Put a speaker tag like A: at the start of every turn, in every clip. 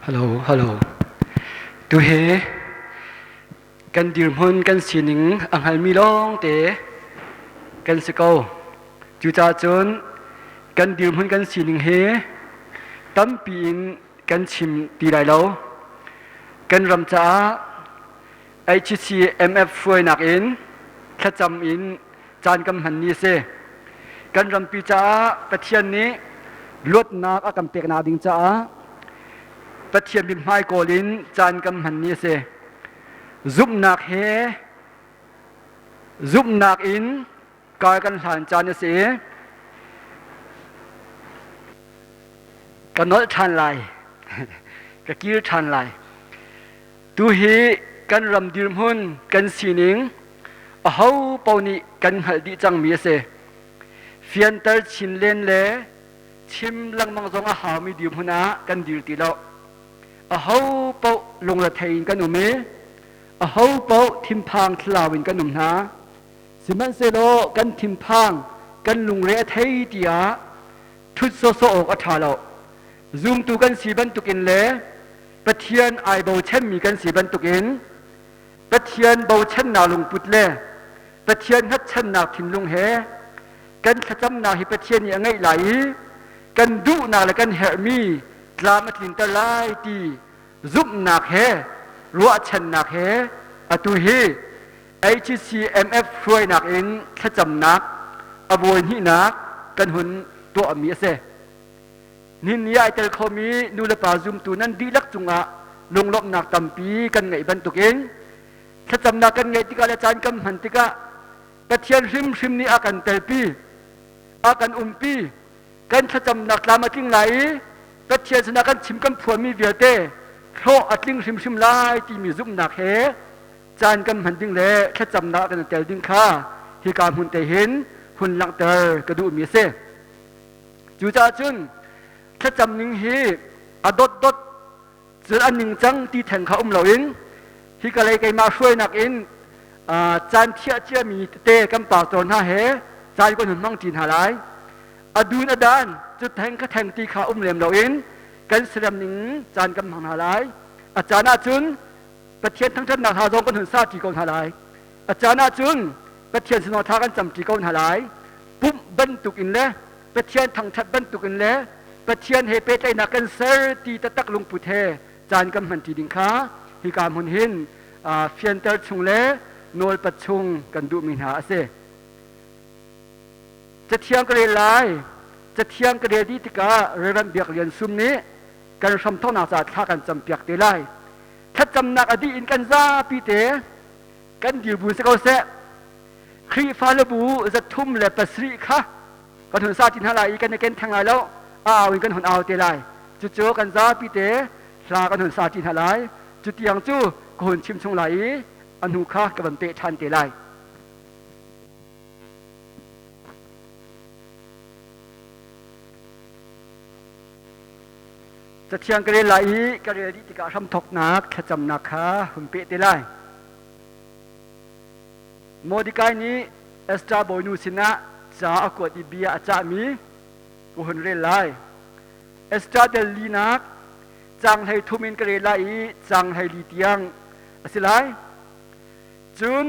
A: Hello, hello. Tuhi kan dirhmun kan sining a hngalmi lawngte kan si ko. Cucaah cun kan dirhmun kan sining hi tampi in kan chim ti lai lo. Kan ram caah HCMF hruainak in thlacam in caan kan hman ni a si. Kan rampi caah Pathian nih luatnak a kan peknak ding caah Pathian mithmai kawl in caan kan hman ni a si. Zumhnak he zumhnak in kar kan hlan caan a si i ka nolh ṭhan lai, ka kir ṭhan lai. Tuhi kan ram dirhmun kan sining aho paoh nih kan hngalh dih cangmi a si. Fianter chin len le chim lengmang zong a haumi dirhmun ah kan dir ti lo. Aho paoh lungrethei in kan um i aho paoh thinphang thlarau in kan um hna. Sihmanhsehlaw kan thinphang kan lungre a thei tiah ṭhut sawhsawh awk a ṭha lo. Zumtu kan si bantukin le Pathian ai bochanmi kan si bantukin Pathian bochannak lungput le Pathian hngatchannak thinlung he kan thlacamnak hi Pathian nih a ngeih lai i kan duhnak le kan herhmi tlam a tlinter lai ti zumhnak he ruahchannak he atu hi HCMF hruainak in thlacamnak a vawi hnihnak kan hun tuahmi a si. Nihin ai tel khomi nulepa zumtu nan dihlak cungah lunglawmhnak tampi kan ngeih bantukin thlacamnak kan ngeih tikah le caan kan hman tikah Pathian hrimhrim nih a kan telpi, a kan umpi, kan thlacamnak tlam a tling lai i Pathian sinah kan chim kan phuanmi vialte hlawh a tling hrimhrim lai timi zumhnak he caan kan hman ding le thlacamnak kan tel ding kha hika hmun te hin hun langhter ka duhmi a si. Cucaah cun thlacam ning hi a dotdot cun a ningcang ti theng kha um loin hika lei keimah hruainak in caan thiah ciami tete kan pastor hna he caan kan hun hmang ṭi hna lai. A dun a dan cu theng kha theng ti kha um lem loin kan siram ning caan kan hmang hna lai. A caan ahcun Pathian thangṭhatnak hna zong kan hun sa ṭi ko hna lai. A caan ahcun Pathian sinah thla kan camṭi ko hna lai. Pumh bantukin le Pathian thangṭhat bantukin le Pathian he pehtlaihnak kan ser ti taktak lungput he caan kan hmanṭi ding kha hika hmun hin fianter chung le nawlpat chung kan duhmi hna a si. Cathiang ka rel lai. Cathiang ka rel dih tikah Reverend Biak Lian Sum nih kan hramthawknak caah thla kan campiak te lai. Thlacamnak a dih in kan zapi te kan dirbu si ko seh. Khrihfa le bu 307 kha kan hun sa ti hna lai i kan i ken theng lai lo, a au in kan hun au te lai. Cucu kan zapi te hla kan hun sa ti hna lai. Cu tiang cu ka hun chim chung lai i a hnu kha ka van peh ṭhan te lai. Cathiang ka rel lai i ka rel dih tikah hramthawknak thlacamnak kha hun peh te lai. Mordecai nih Esther bawinu sinah ca a kuat i bia a cahmi ka hun rel lai. Esther dal linak caang 13 in ka rel lai i caang 14 tiang a si lai. Cun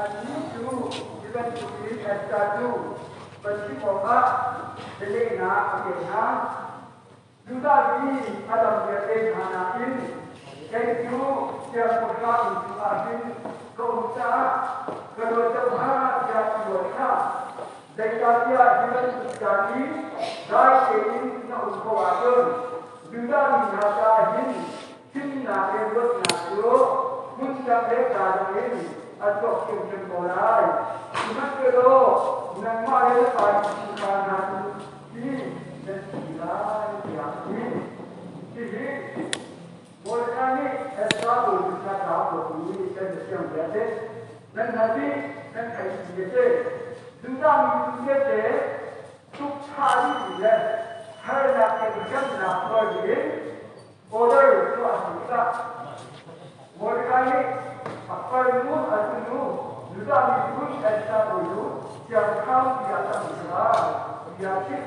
B: Annih cu hi bantukin Esther cu van chim awkah bialehnak a pek hna. Judah mi a dang vialte hna nakin kei cu siangpahrang inn chungah hin ka um caah ka luat deuh hnga tiah i ruat hlah. Zeicahtiah hi bantuk caan i dai tein na um ko ahcun Judah mi hna caah hin Thimnak le luatnak cu hmun dang le kaa dang in a chuak hrimhrim ko lai. Sihmanhsehlaw nangmah le na pa chungkhar hna cu hi nan thi lai tiah a ti. Hihi Mordecai nih Ezra bawi kha kaa kuat i kan siang bia a si. Nan hngalh dih, nan theih dih a si. Judah mi vialte tukthah dihmi le harnak le hremnak tuar dingin Order tuah a si tikah Mordecai nih a farnu a tunu Judah miphun Esther bawi siangpahrang bia cang sila bia chim.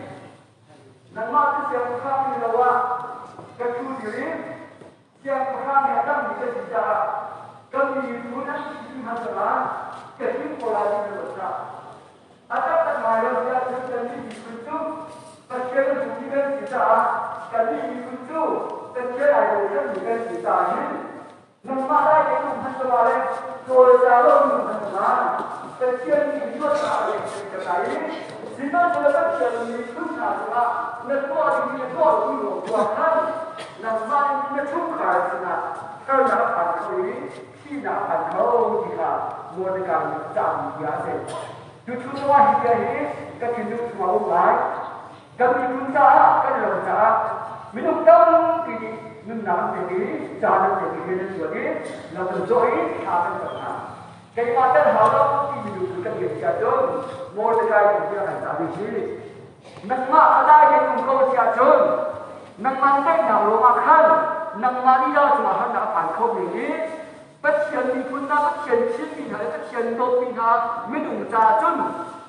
B: Nangmah cu siangpahrang ni lo ah Ka ṭhu dir i siangpahrang he a dangmi ka si caah ka mi cu nan thi hmanh zongah ka him ko lai ti na ruat hlah. A taktak ngai lo tiah cun kannih miphun cu Pathian a zummi kan si caah kannih miphun cu Pathian ai bochanmi kan si caah hin nangmah lai ke um hmanh zongah le cawlca lo um hmanh zongah Pathian nih luatnak a pek ka kai i sihmanhsehlaw Pathian miphun hna cungah na tuah dingmi na tuah lomi ruang tu ah khan nangmah in na chungkhar sinah harnak a phan kho i thihnak a phan kho ti kha Mordecai nih a cahmi bia a si. Cucu tuah hi bia hi ka thinlung chungah a um lai. Kan miphun caah, kan ram caah minung tampi nih nunnak an pek i caan an pek i rian an ṭuan i lam an zawh i thla kan cam hna. Keimah tel hau lo ti minung cu kan rian si ahcun Mordecai nih bia kan cah ding hi nangmah a dai in um ko si ahcun nangmah daihnak ruangah khan nangmah lila cungah harnak a phan kho men i Pathian miphun hna, Pathian thimmi hna le Pathian dawtmi hna minung caah cun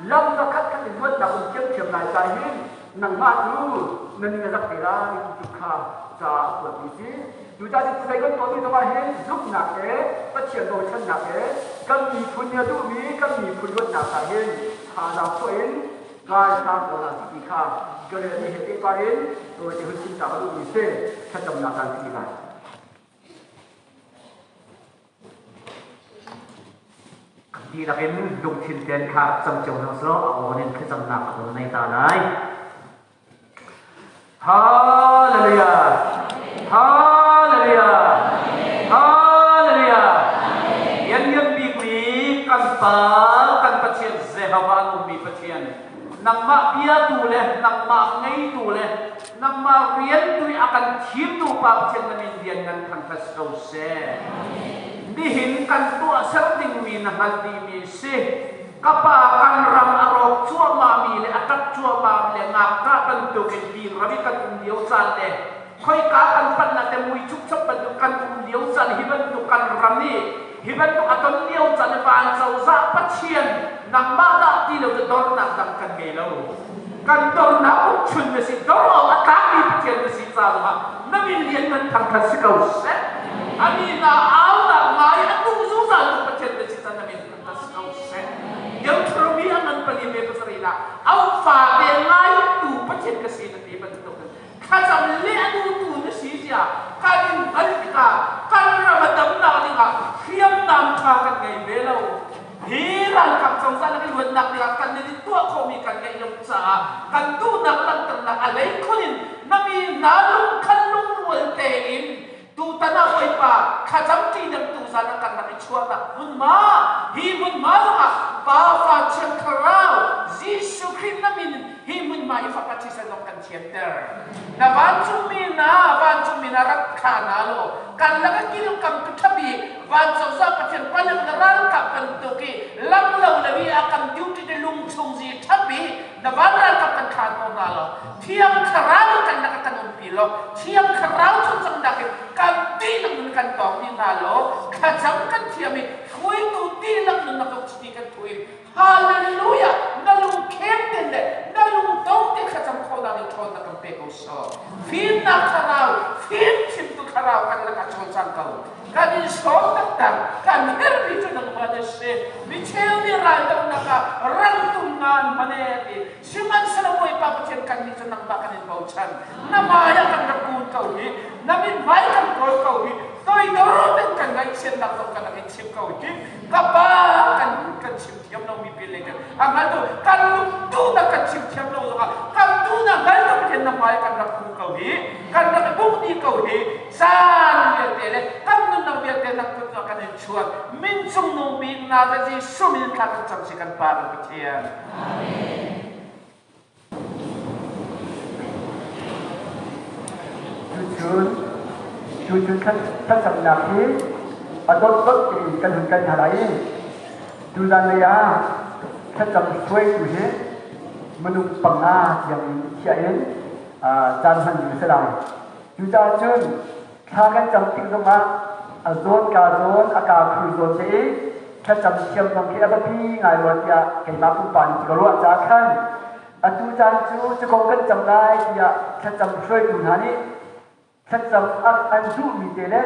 B: lam pakhat khat in luatnak um thiamthiam lai ca hin nangmah cu na ning a zak te lai ti tu kha ca a kuatmi si. Cucaah cu zei kan tuahmi zongah hin zumhnak he Pathian bochannak he kan miphun nih a duhmi kan miphun luatnak ca hin thazaang chuah in ralhrang pawl hna ti kha ka relmi he pehpar in tawite hun chim ta ka duhmi si thlacamnak kan ti lai.
C: Dihlak in lungthin ten kha cam cio hna selaw a aw in thlacamnak a hun nei ta lai. Hallelujah! Hallelujah! Hallelujah! Lianngan bikmi kan Pa, kan Pathian Jehovah an ummi Pathian, nangmah biatu le nangmah ngeitu le nangmah rian tu i a kan thimtu Pa Pathian na min lianngan thangṭhat si ko seh. Nihin kan tuahser dingmi na hngalh dihmi si. Ka pa kan ram a rawk cuahmahmi le a ṭap cuahmahmi le ngakṭah bantukin ti ram i kan um lio caan le khoika kan panhnak te mui chukchap bantuk kan um lio caan hi bantuk kan ram i hi bantuk a ton lio caan i van cozah Pathian nangmah dah ti lo cu dornak dang kan ngei lo. Kan dornak ukchun na si dor awk a tlakmi Pathian na si ca zongah na min lian nan thangṭhat si ko seh. A mi na aunak ngai a tung zungzal tu Pathian na si ca na min thangṭhat si ko seh. Deuteronomy a ngan pali me pasarih lah au fa te ngai tu Pathian ka si na ti bantuk in thlacam le a duhtu na si tiah kan in hngalh tikah kan ram a damnak dingah hriamnam ṭha kan ngei ve lo. Hi ralkap cozah le kan luatnak dingah kan nih tuah khawhmi kan ngeih lo caah kan duhnak langhternak a lei khun in na mi hna lungkhan lungrual tein tutan ah Bawipa thlacam ṭi deuh tu zan ah kan rak i chuahnak hmunhma hi hmunhma zongah Pa Fa Thiang Thlarau Jesuh Khrih na min hi hmunhma i fapa thisen zong kan thianter na vancungmi na vancungmi na rak thla hna law kan lak a kilkam tu ṭhapi van cozah Pathian palek na ralkap bantuk i lam lo le i a kan duty te lung chung zi ṭhapi na van ralkap kan thla ko hna law Thiang Thlarau kan lak kan umpi law Thiang Thlarau chung cang dak in kan dihlak nun kan tawk dih hna law thlacam kan thiam i hruaitu dihlak nun na chiti kan thu in Hallelujah na lung kheng ten le na lung to te thlacam khawhnak in ṭhawnnak kan pe ko so fimnak thlarau fim chimtu thlarau kan lakah cawlcang ko kan in sawm taktak kan herhmi cu nangmah na si micheu nih raldohnak ah rangtum nga an hman e ti Sihmanhsehlaw Bawipa Pathian kannih cu nangmah kan in bochan. Na hmai ah kan rak kun ko hi, na mithmai kan kawl ko hi, toidor tein kan ngaihchiatnak zong kan rak in chim ko hi. Ka Pa kan kan chim thiam lomi pin lei kan a hngaltu kan lungduhnak kan chim thiam lo zongah kan duhnak hngaltu Pathian na hmai kan rak kun ko hi, kan rak i buk dih ko hi, caan vialte le kan nunnak vialte nang kut ah kan in chuan. Min cungnung bik na Jesuh min thla kan cam si kan Pa kan Pathian.
A: Cucun cucun thlacamnak hi a dotdot tein kan hun kan hna lai i tuzan lei ah thlacam hruaitu hi minung panga tiang in thiah in caan hman ding a si lai. Cucaah cun Thla kan cam tik zongah a zawn ka zawn a ka khur zawn te i thlacam thiam zong khi a biapi ngai rua tiah keimah pumpak nih ka ruah caah khan atu caan cu cu kong kan cam lai tiah thlacam hruaitu hna nih Thlacam an duhmi te le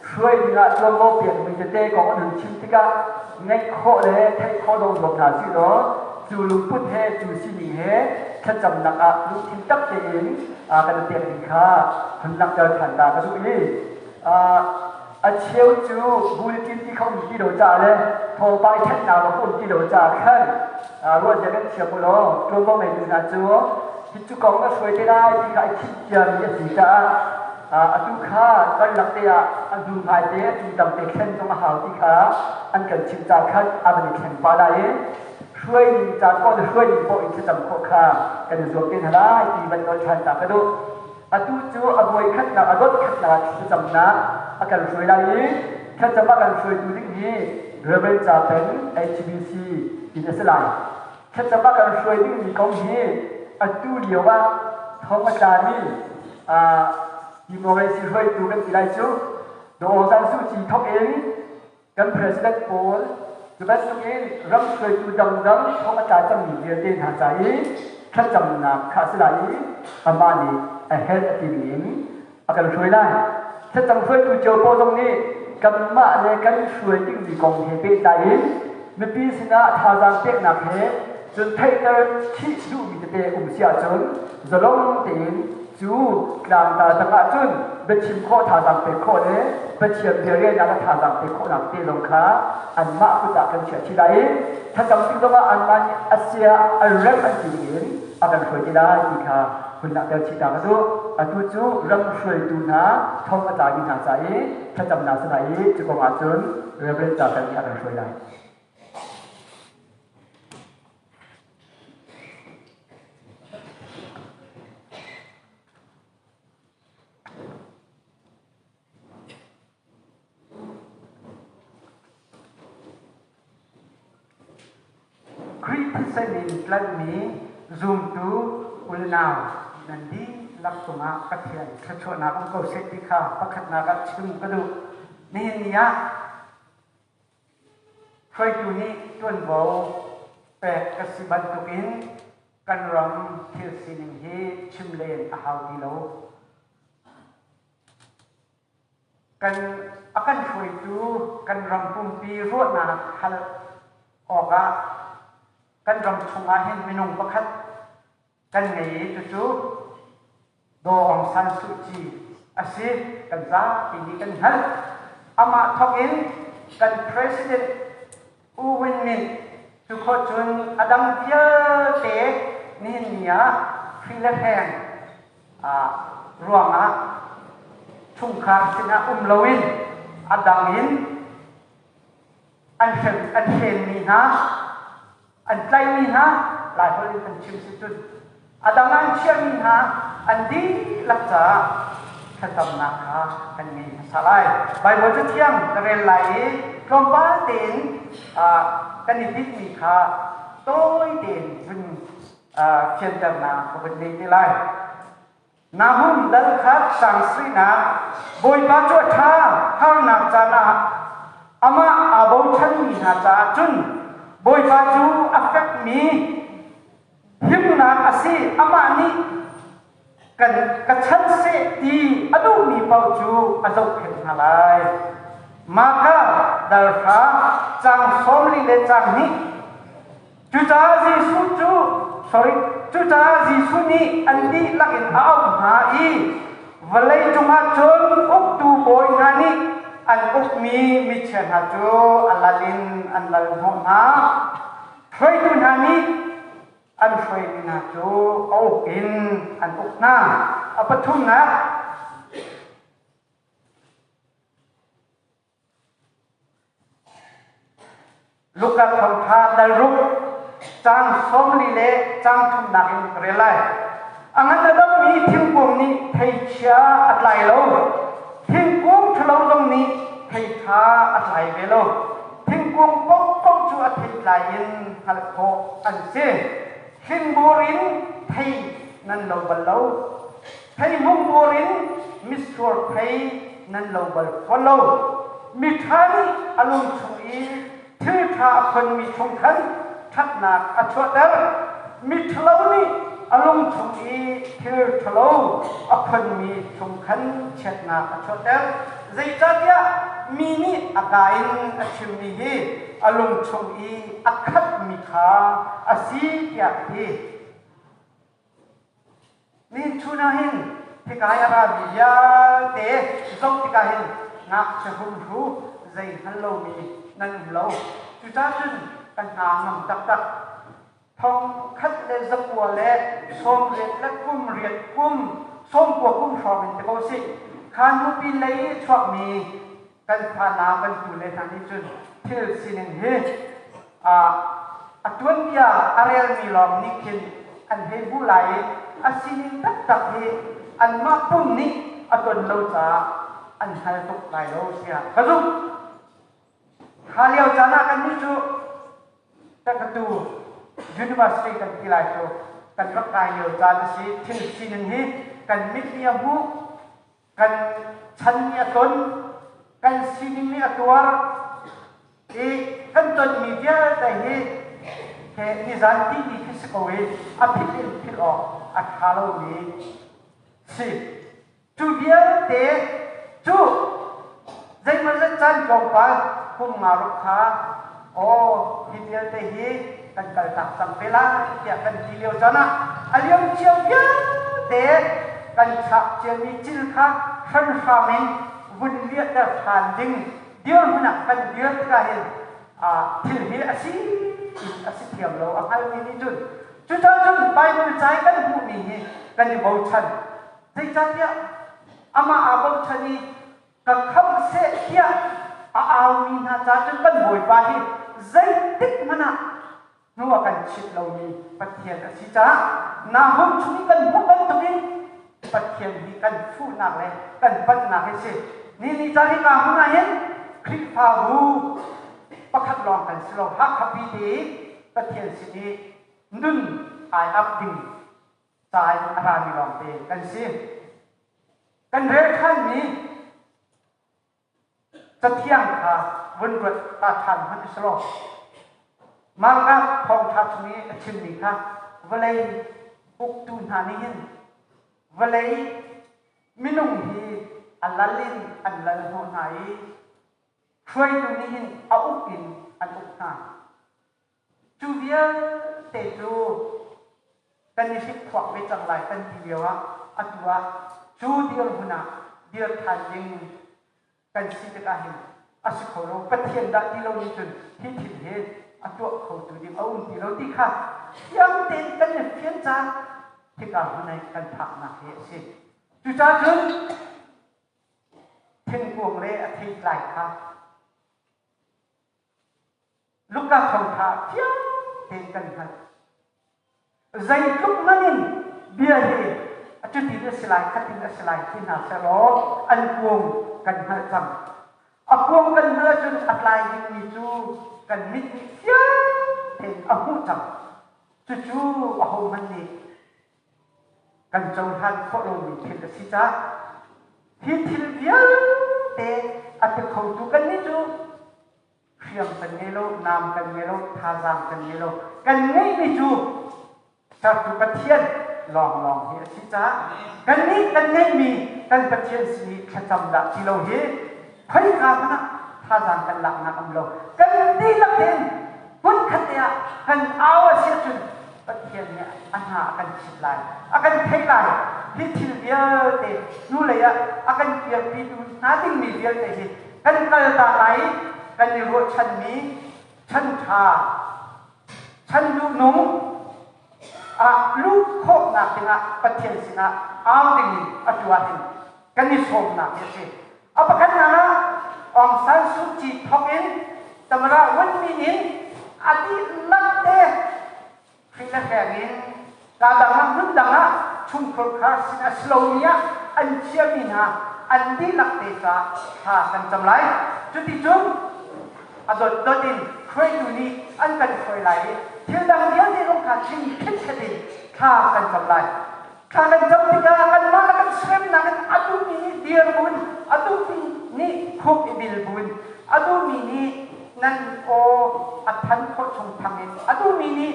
A: hruai dingah tuanvo pekmi tete kong an hun chim tikah ngaih khawh le theih khawh dong zuam hna sih law cu lungput he cu sining he thlacamnak ah lungthin tak tein kan i pek ding kha hun langhter ṭhan ta ka duh i a cheu cu bulletin ti kho um ti lo caah le thawngpang i thenhnak lawng um ti lo caah khan ruahzia kan thiam u law ṭuanvo ngeitu hna cu hi cu kong na hruai te lai ti kha i thim ciami a si caah atu kha karlak te ah a hnu ngai te a tam te thlen zong a hau ti kha an kan chimh caah khan a van i thleng pah lai i hruai ning caan paoh le hruai ning paoh in thlacam khawh kha kan i zuam te hna lai ti van nawl ṭhan ta ka duh. Atu cu a voi khatnak a dot khatnak thlacamnak a kan hruai lai i thlacam a kan hruaitu ding hi Reverend Ca Peng HBC in a si lai. Thlacam a kan hruai dingmi kong hi atu lio ah thong a tlami democracy hruaitu kan ti lai cu Daw Aung San Suu Kyi thawk in kan president pawl cu bantukin ram hruaitu dangdang thong a tla cangmi vialte hna ca i thlacamnak kha a si lai i amah nih a herh a ti ning a kan hruai lai. Thlacam hruaitu cio pawl zong nih kanmah le kan hruai dingmi kong he pehtlai in mipi sinah thazaang peknak he cun theihter chih duhmi tete um si ahcun zalong tein cu tlangtar tangah cun biachim khawh thazaang pek khawh le Pathian bia relnak ah thazaang pek khawhnak te zong kha anmah kut ah kan chiah chih lai i thlacam tik zongah anmah nih a sia a rem an ti dingin a kan hruai te lai ti kha hun langhter chih ta ka duh. Atu cu ram hruaitu hna thong a tlami hna ca i thlacamnak si lai i cu kong ah cun Reverend Carter nih a kan hruai lai.
B: Khrih thisen in tlanhmi zumtu unau nan dihlak cungah Pathian thluachuahnak um ko seh ti kha pakhatnak ah chim ka duh. Nihin ni ah hruaitu nih ṭuanvo pek ka si bantukin kan ram thil sining hi chim len a hau ti lo. Kan a kan hruaitu kan ram pumpi ruahnak hal awkah kan ram chungah hin minung pakhat kan ngei i cucu Daw Aung San Suu Kyi a si kan zapi nih kan hngalh. Amah thawk in kan president U Win Myint cu khawh cun a dang vialte nihin ni ah hri le hreng ruangah chungkhar sinah um loin a dang in an hrem an hrenmi hna an tlaihmi hna Laiholh in kan chim si cun a dang an chiahmi hna an dihlak caah thlacamnak kha kan ngei hmasa lai. Baibal cu thiang ka rel lai i tlawmpal tein kan i tinhmi kha tawi tein vun fianternak ka vun ngei te lai. Nahum dal kha sang suinak Bawipa cu a ṭha harnak caan ah amah aa bochanmi hna caah cun Bawipa cu a fekmi himnak a si amah nih kan ka chan seh ti a duhmi paoh cu a zohkhenh hna lai. Maka dal hra cang 42 le cang hnih Cucaah Jesuh cu sorry cucaah Jesuh nih an dihlak in a auh hna i vawlei cungah cun uktu bawi hna nih an ukmi michia hna cu a lal in an lal hnawh hna. Hruaitu hna nih an hruaimi hna cu a uk in an uk hna. A pathumnak Luka thawngṭha dal ruk caang 40 le caang thumnak in ka rel lai. A ngan a dammi thingkung nih theichia a tlai lo. Thingkung ṭhalo zong nih thei ṭha a tlai ve lo. Thingkung paohpaoh cu a theitlai in hngalh khawh an si. Hlingbur in thei nan lo bal lo. Theihmungbur in mitsur thei nan lo bal fawn lo. Miṭha nih a lung chung i thil ṭha a khonmi chung khan ṭhatnak a chuahter. Miṭhalo nih a lung chung i thil ṭhalo a khonmi chung khan chiatnak a chuahter. Zeicahtiah mi nih a kaa in a chimmi hi a lung chung i a khatmi kha a si tiah a ti. Nihin chun ah hin hika i a rami vialte zoh tikah hin ngakchia humhru zei hngal lomi nan um lo. Cucaah cun ka hna ngam taktak. Thong khat le zakua le sawmriat le kum riat kum sawmkua kum hrawng in ti ko sih. Kha nupi lei i chuakmi kan fa kan tu le hna nih cun thil sining hi a tuanbia a relmi lawng nih khin an hei hmuh lai i a sining taktak hi anmah pum nih a ton lo caah an hngal tuk lai lo tiah ka zumh. Kha lio caan ah kannih cu takatu university kan ti lai cu kan rak kai lio caan a si. Thil sining hi kan mit nih a hmuh kan chan nih a ton, kan sining nih a tuar i kan tonmi vialte hi he nizan timi khi si ko i a philh in philh awk a ṭha lomi si. Cu vialte cu zeimawzat caan tlawmpal kum nga ruk kha aw hi vialte hi kan kaltak cang te lai tiah kan ti lio caan ah a liam cio vialte kan chak ciami cil kha hranhram in vun liahter ṭhan ding dirhmun ah kan dir tikah hin thil hi a si in a si thiam lo a hngalmi nih cun cucaah cun Bible ca i kan hmuhmi hi kan i bochan. Zeicahtiah amah aa bochan i ka khamh seh tiah a aumi hna ca cun kan Bawipa hi zeitik hmanh ah hnu a kan chit lomi Pathian a si caah Nahum chung i kan hmuh bantukin Pathian hi kan fuhnak le kan panhnak hi si. Ni ni caan hika hmun ah hin Khrihfabu pakhat lawng kan si lo. Hakha pi te i Pathian sin i nun ai ap ding ca in a rami lawngte kan si. Kan rel ṭhanmi Cathiang kha vun ruat ta ṭhan hmanh u selaw Marka thawngṭha chung i a chimmi kha vawlei uktu hna nih hin vawlei minung hi a lal in an lal hnawh hna i hruaitu nih hin a uk in an uk hna. Cu vialte cu kan i hlikphuak ve cang lai kan ti lio ah atu ah cu dirhmun ah dir ṭhan ding kan si tikah hin a si kho lo. Pathian dah ti lo nih cun hi thil hi a tuah khotu ding a um ti lo ti kha fiang tein kan i fian caah hika hmun ah kan phaknak hi a si. Cucaah cun thingkung le a theitlai kha Luka thawngṭha fiang tein kan hngalh. Zeitluk man in bia hi cutin a si lai, khatin a si lai ti hna sehlaw an kuang kan hngalh cang. A kuang kan hngalh ahcun a tlai dingmi cu kan mit nih fiang tein a hmuh cang. Cucu ahohmanh nih kan cohlan khawh lomi thil a si caah hi thil vialte a ti khotu kannih cu hriam kan ngei lo, nam kan ngei lo, thazaang kan ngei lo. Kan ngeihmi cu sertu Pathian lawnglawng hi a si caah kannih kan ngeihmi kan Pathian sin i thlacam dah ti lo hi khoika hmanh ah thazaang kan laknak um lo. Kan dihlak tein hmunkhat te ah kan au a si ahcun Pathian nih a hna a kan chit lai, a kan theih lai. Hi thil vialte hnulei ah a kan kirpitu hna dingmi vialte hi kan kal ta lai i kan i ruahchanmi chan ṭha, chan duhnung ah luh khawhnak dingah Pathian sinah au dingin atu ahhin kan i sawmnak hi a si. A pakhatnak ah Aung San Suu Kyi thawk in Tamara Win Min in a dihlak te Khrih le hreng in kaa dang ah hmun dang ah chungkhur khar sin a si lomi ah an chiami hna an dihlak te caah thla kan cam lai. Cuticun a dotdot in hruaitu nih an kan hruai lai i thil dang vialte zong kha chim khitkhet in thla kan cam lai. Thla kan cam tikah kanmah le kan seremnak in a duhmi nih dir buin, a duhmi nih khuk i bil buin, a duhmi nih nan aw a than khawh chung thang in, a duhmi nih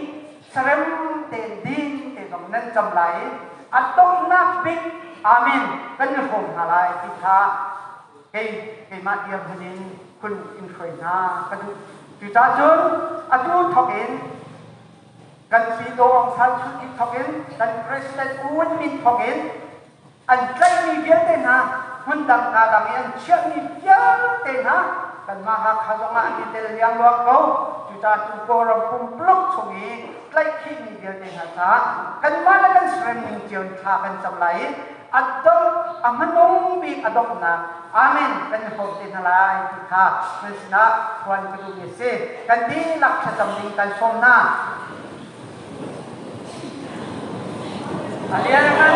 B: serem tein din te zong nan cam lai i a donghnak bik amen kan i hrawm hna lai ti kha kei keimah dirhmun in hun in hruai hna ka duh. Cucaah cun atu thawk in kan Pyi Aung San Suu Kyi thawk in kan President U Win Myint thawk in an tlaihmi vialte hna hmundang kaa dang i an chiahmi vialte hna kanmah Hakha zongah an i tel liangluang ko. Cucaah tu Kawlram pumpuluk chung i tlaihkhihmi vialte hna caah kanmah le kan seremning cio in thla kan cam lai i a dongh a hmanung bik a donghnak amen kan i hrawm te hna lai ti kha nan sinah phuan ka duhmi a si. Kan dihlak thlacam ding kan sawm hna. A lianngan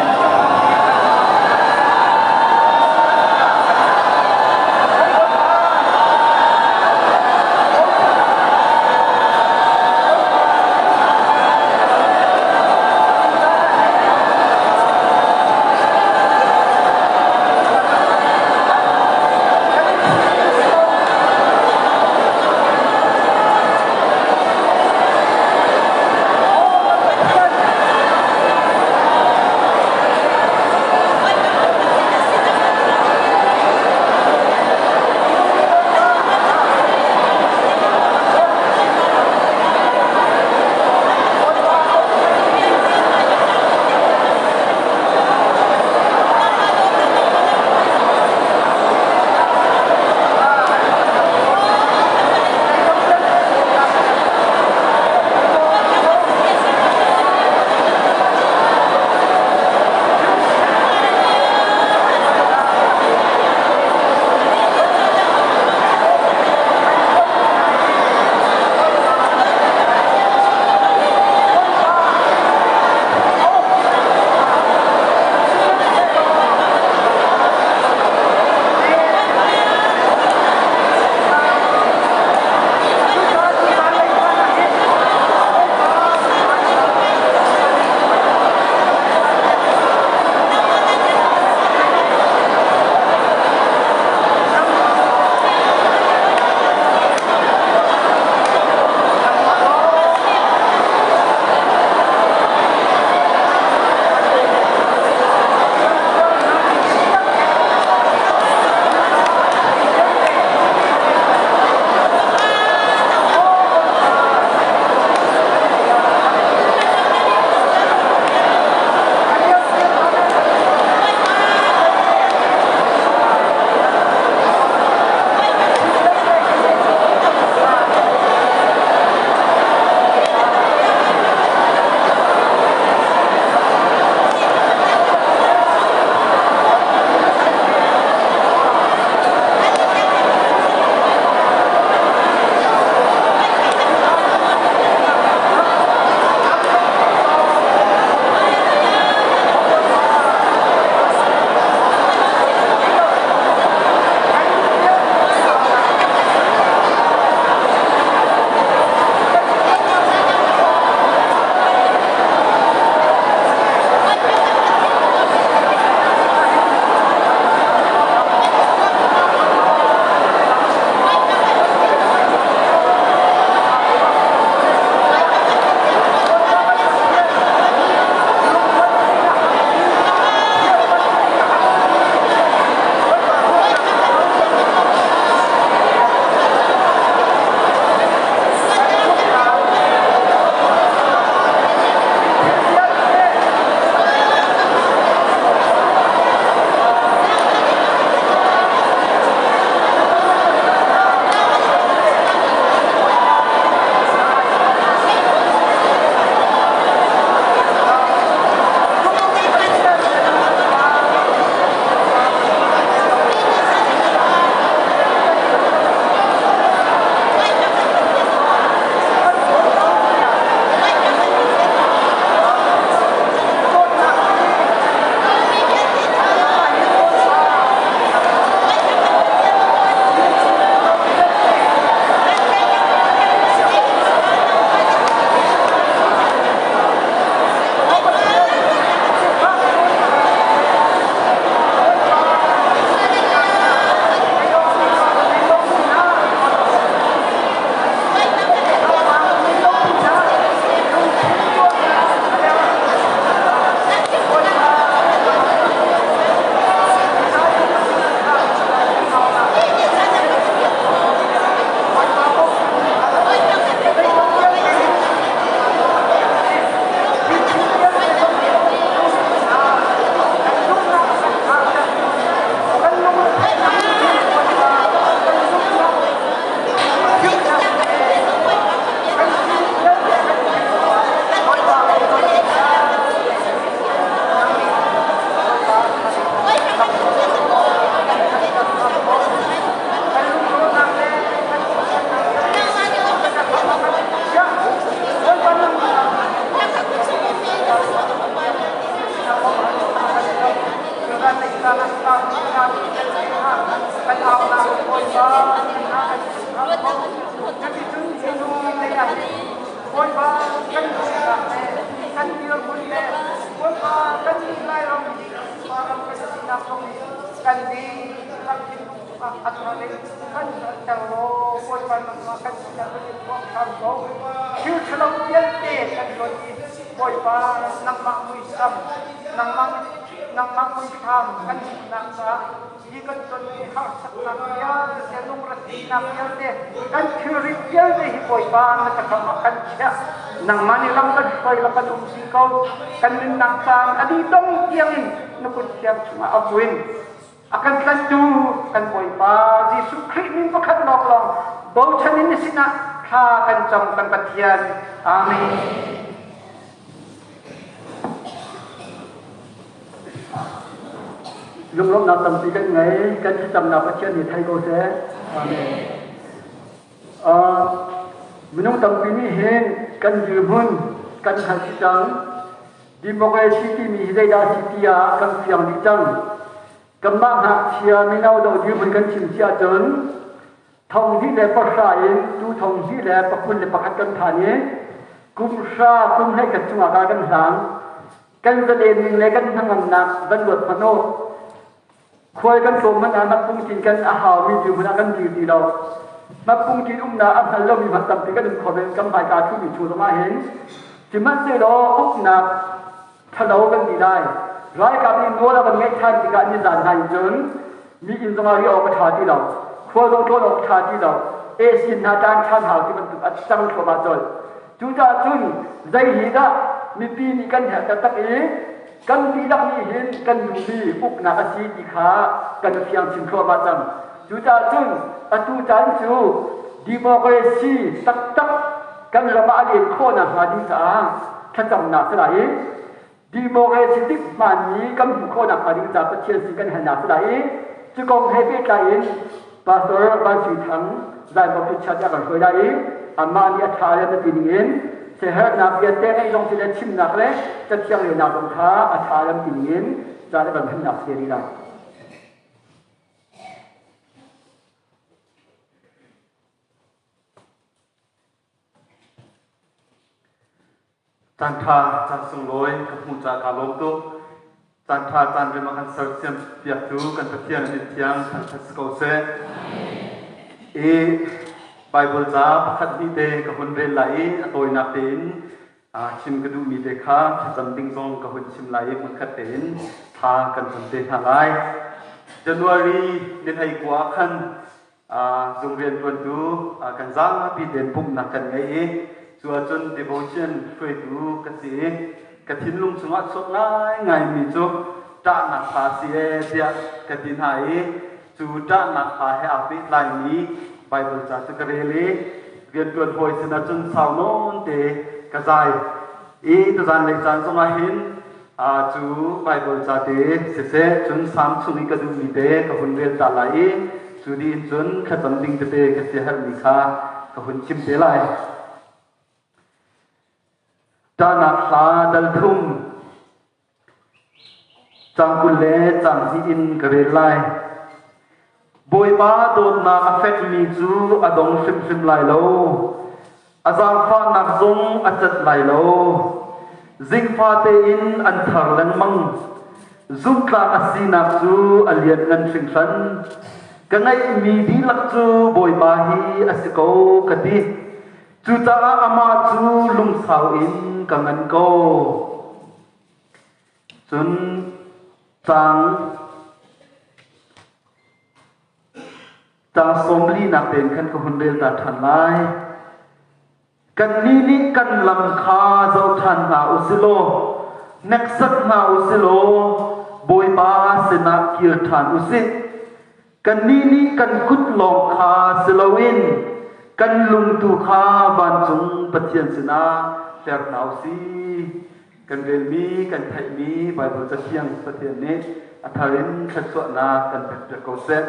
B: chung i kan dihlak thinlung chungah a thar in kan hngalhter law Bawipa nangmah kan sinah kan in phuang hram ko. Thil ṭhalo vialte kan luat i Bawipa nangmah muisam, nangmah nangmah muithlam kan hmuhnak caah hi kan tonmi harsatnak vialte, lungretheihnak vialte, kan thilrit vialte hi Bawipa na cakam ah kan chiah. Nangmah nih lam kan hruai la kan umpi ko. Kan nunnak caan a dih dong tiangin na kut thiang chungah a buin a kan tlanhtu kan Bawipa Jesuh Khrih min pakhat lawnglawng bochan in na sinah thla kan cam kan Pathian. Amen.
A: Lunglawmhnak tampi kan ngei. Kan thlacamnak Pathian nih thei ko seh. Amen. Minung tampi nih hin kan dirhmun kan hngalh dih cang. Democracy timi hi zeidah a si ti ah kan fiang dih cang. Kanmah ngakchia mino do dirhmun kan chim si ahcun thong hnih le pahra in tu thong hnih le pakul le pakhat kan phan i kum hra kum hlei khat chungah ka kan hlang. Kan zalen ning le kan hnangamnak van ruat hmanh u. Khual kan tlawm hmanh ah hmatpungtin kan a haumi dirhmun ah kan dir ti lo. Hmatpungtin umnak a hngal lomi hmanh tampi kan um kho men kan hmaika ṭhumi chung zongah hin sihmanhsehlaw uknak ṭhalo kan ti lai. Ralkap nih nawl a kan ngeih ṭhan tikah nizan hna in cun mi inn zongah riah awk a ṭha ti lo. Khual zong tlawn awk a ṭha ti lo. Esin hna ṭan ṭhan hau ti bantuk a cang thluahmah colh. Cucaah cun zei hi dah mipi nih kan herh taktak i kan dihlak nih hin kan duhmi uknak a si ti kha kan fiang chin thluahmah cang. Cucaah cun atu caan cu democracy taktak kan ram ah a len khawh nakhnga ding caah thlacamnak si lai i democracy dik hmaanmi kan hmuh khawh nakhnga ding caah Pathian sin kan halnak si lai i cu kong he pehtlai in Pastor Van Sui Thang Zaimawk Richard a kan hruai lai i amah nih a ṭha le na ti ningin siaherhnak vialte ngeih zong si le chimnak le cathiang relnak zong kha a ṭha lam ti ningin ca le kan hmannak si rih lai.
D: Caanṭha, caan sunglawi ka hmuh caah kaa lawm tuk. Caanṭha caan rem a kan sersiam piaktu kan Pathian min thiang thangṭhat si ko seh. I Baibal ca pakhat hnih te ka hun rel lai i a tawinak tein chim ka duhmi te kha thlacam ding zong ka hun chim lai i hmunkhat tein thla kan cam te hna lai. January ni 19 ah khan zung rianṭuantu kan zapi tein pumhnak kan ngei i cu ahcun devotion hruaitu ka si i ka thinlung chungah chuak ngaingaimi cu ṭahnak hla si ee tiah ka ti hna i cu ṭahnak hla he aa pehtlaimi Baibal ca cu ka rel i rianṭuan hawi sinah cun sau nawn te ka zai i tuzan lei caan zongah hin cu Baibal ca te siseh cun Salm chung i ka duhmi te ka hun rel ta lai i cu dih in cun thlacam ding tete ka siaherhmi kha ka hun chim te lai. Ṭahnak hla dal thum cang 20 le cang hnih in ka rel lai. Bawipa dawtnak a fekmi cu a dong hrimhrim lai lo. A zaangfahnak zong a cat lai lo. Zingfa tein an thar lengmang. Zumhtlak a sinak cu a lianngan hringhran. Ka ngeihmi dihlak cu Bawipa hi a si ko ka ti. Cucaah amah cu lungsau in ka ngan ko. Cun caang caang 40nak tein khan ka hun rel ta ṭhan lai. Kannih nih kan lam kha zoh ṭhan hna u si law, hneksak hna u si law, Bawipa sinah kir ṭhan u sih. Kannih nih kan kut lawng kha si loin kan lung tu kha vancung Pathian sinah hler hna u sih. Kan relmi, kan theihmi Baibal Cathiang Pathian nih a thar in thluachuahnak kan pekpiak ko seh.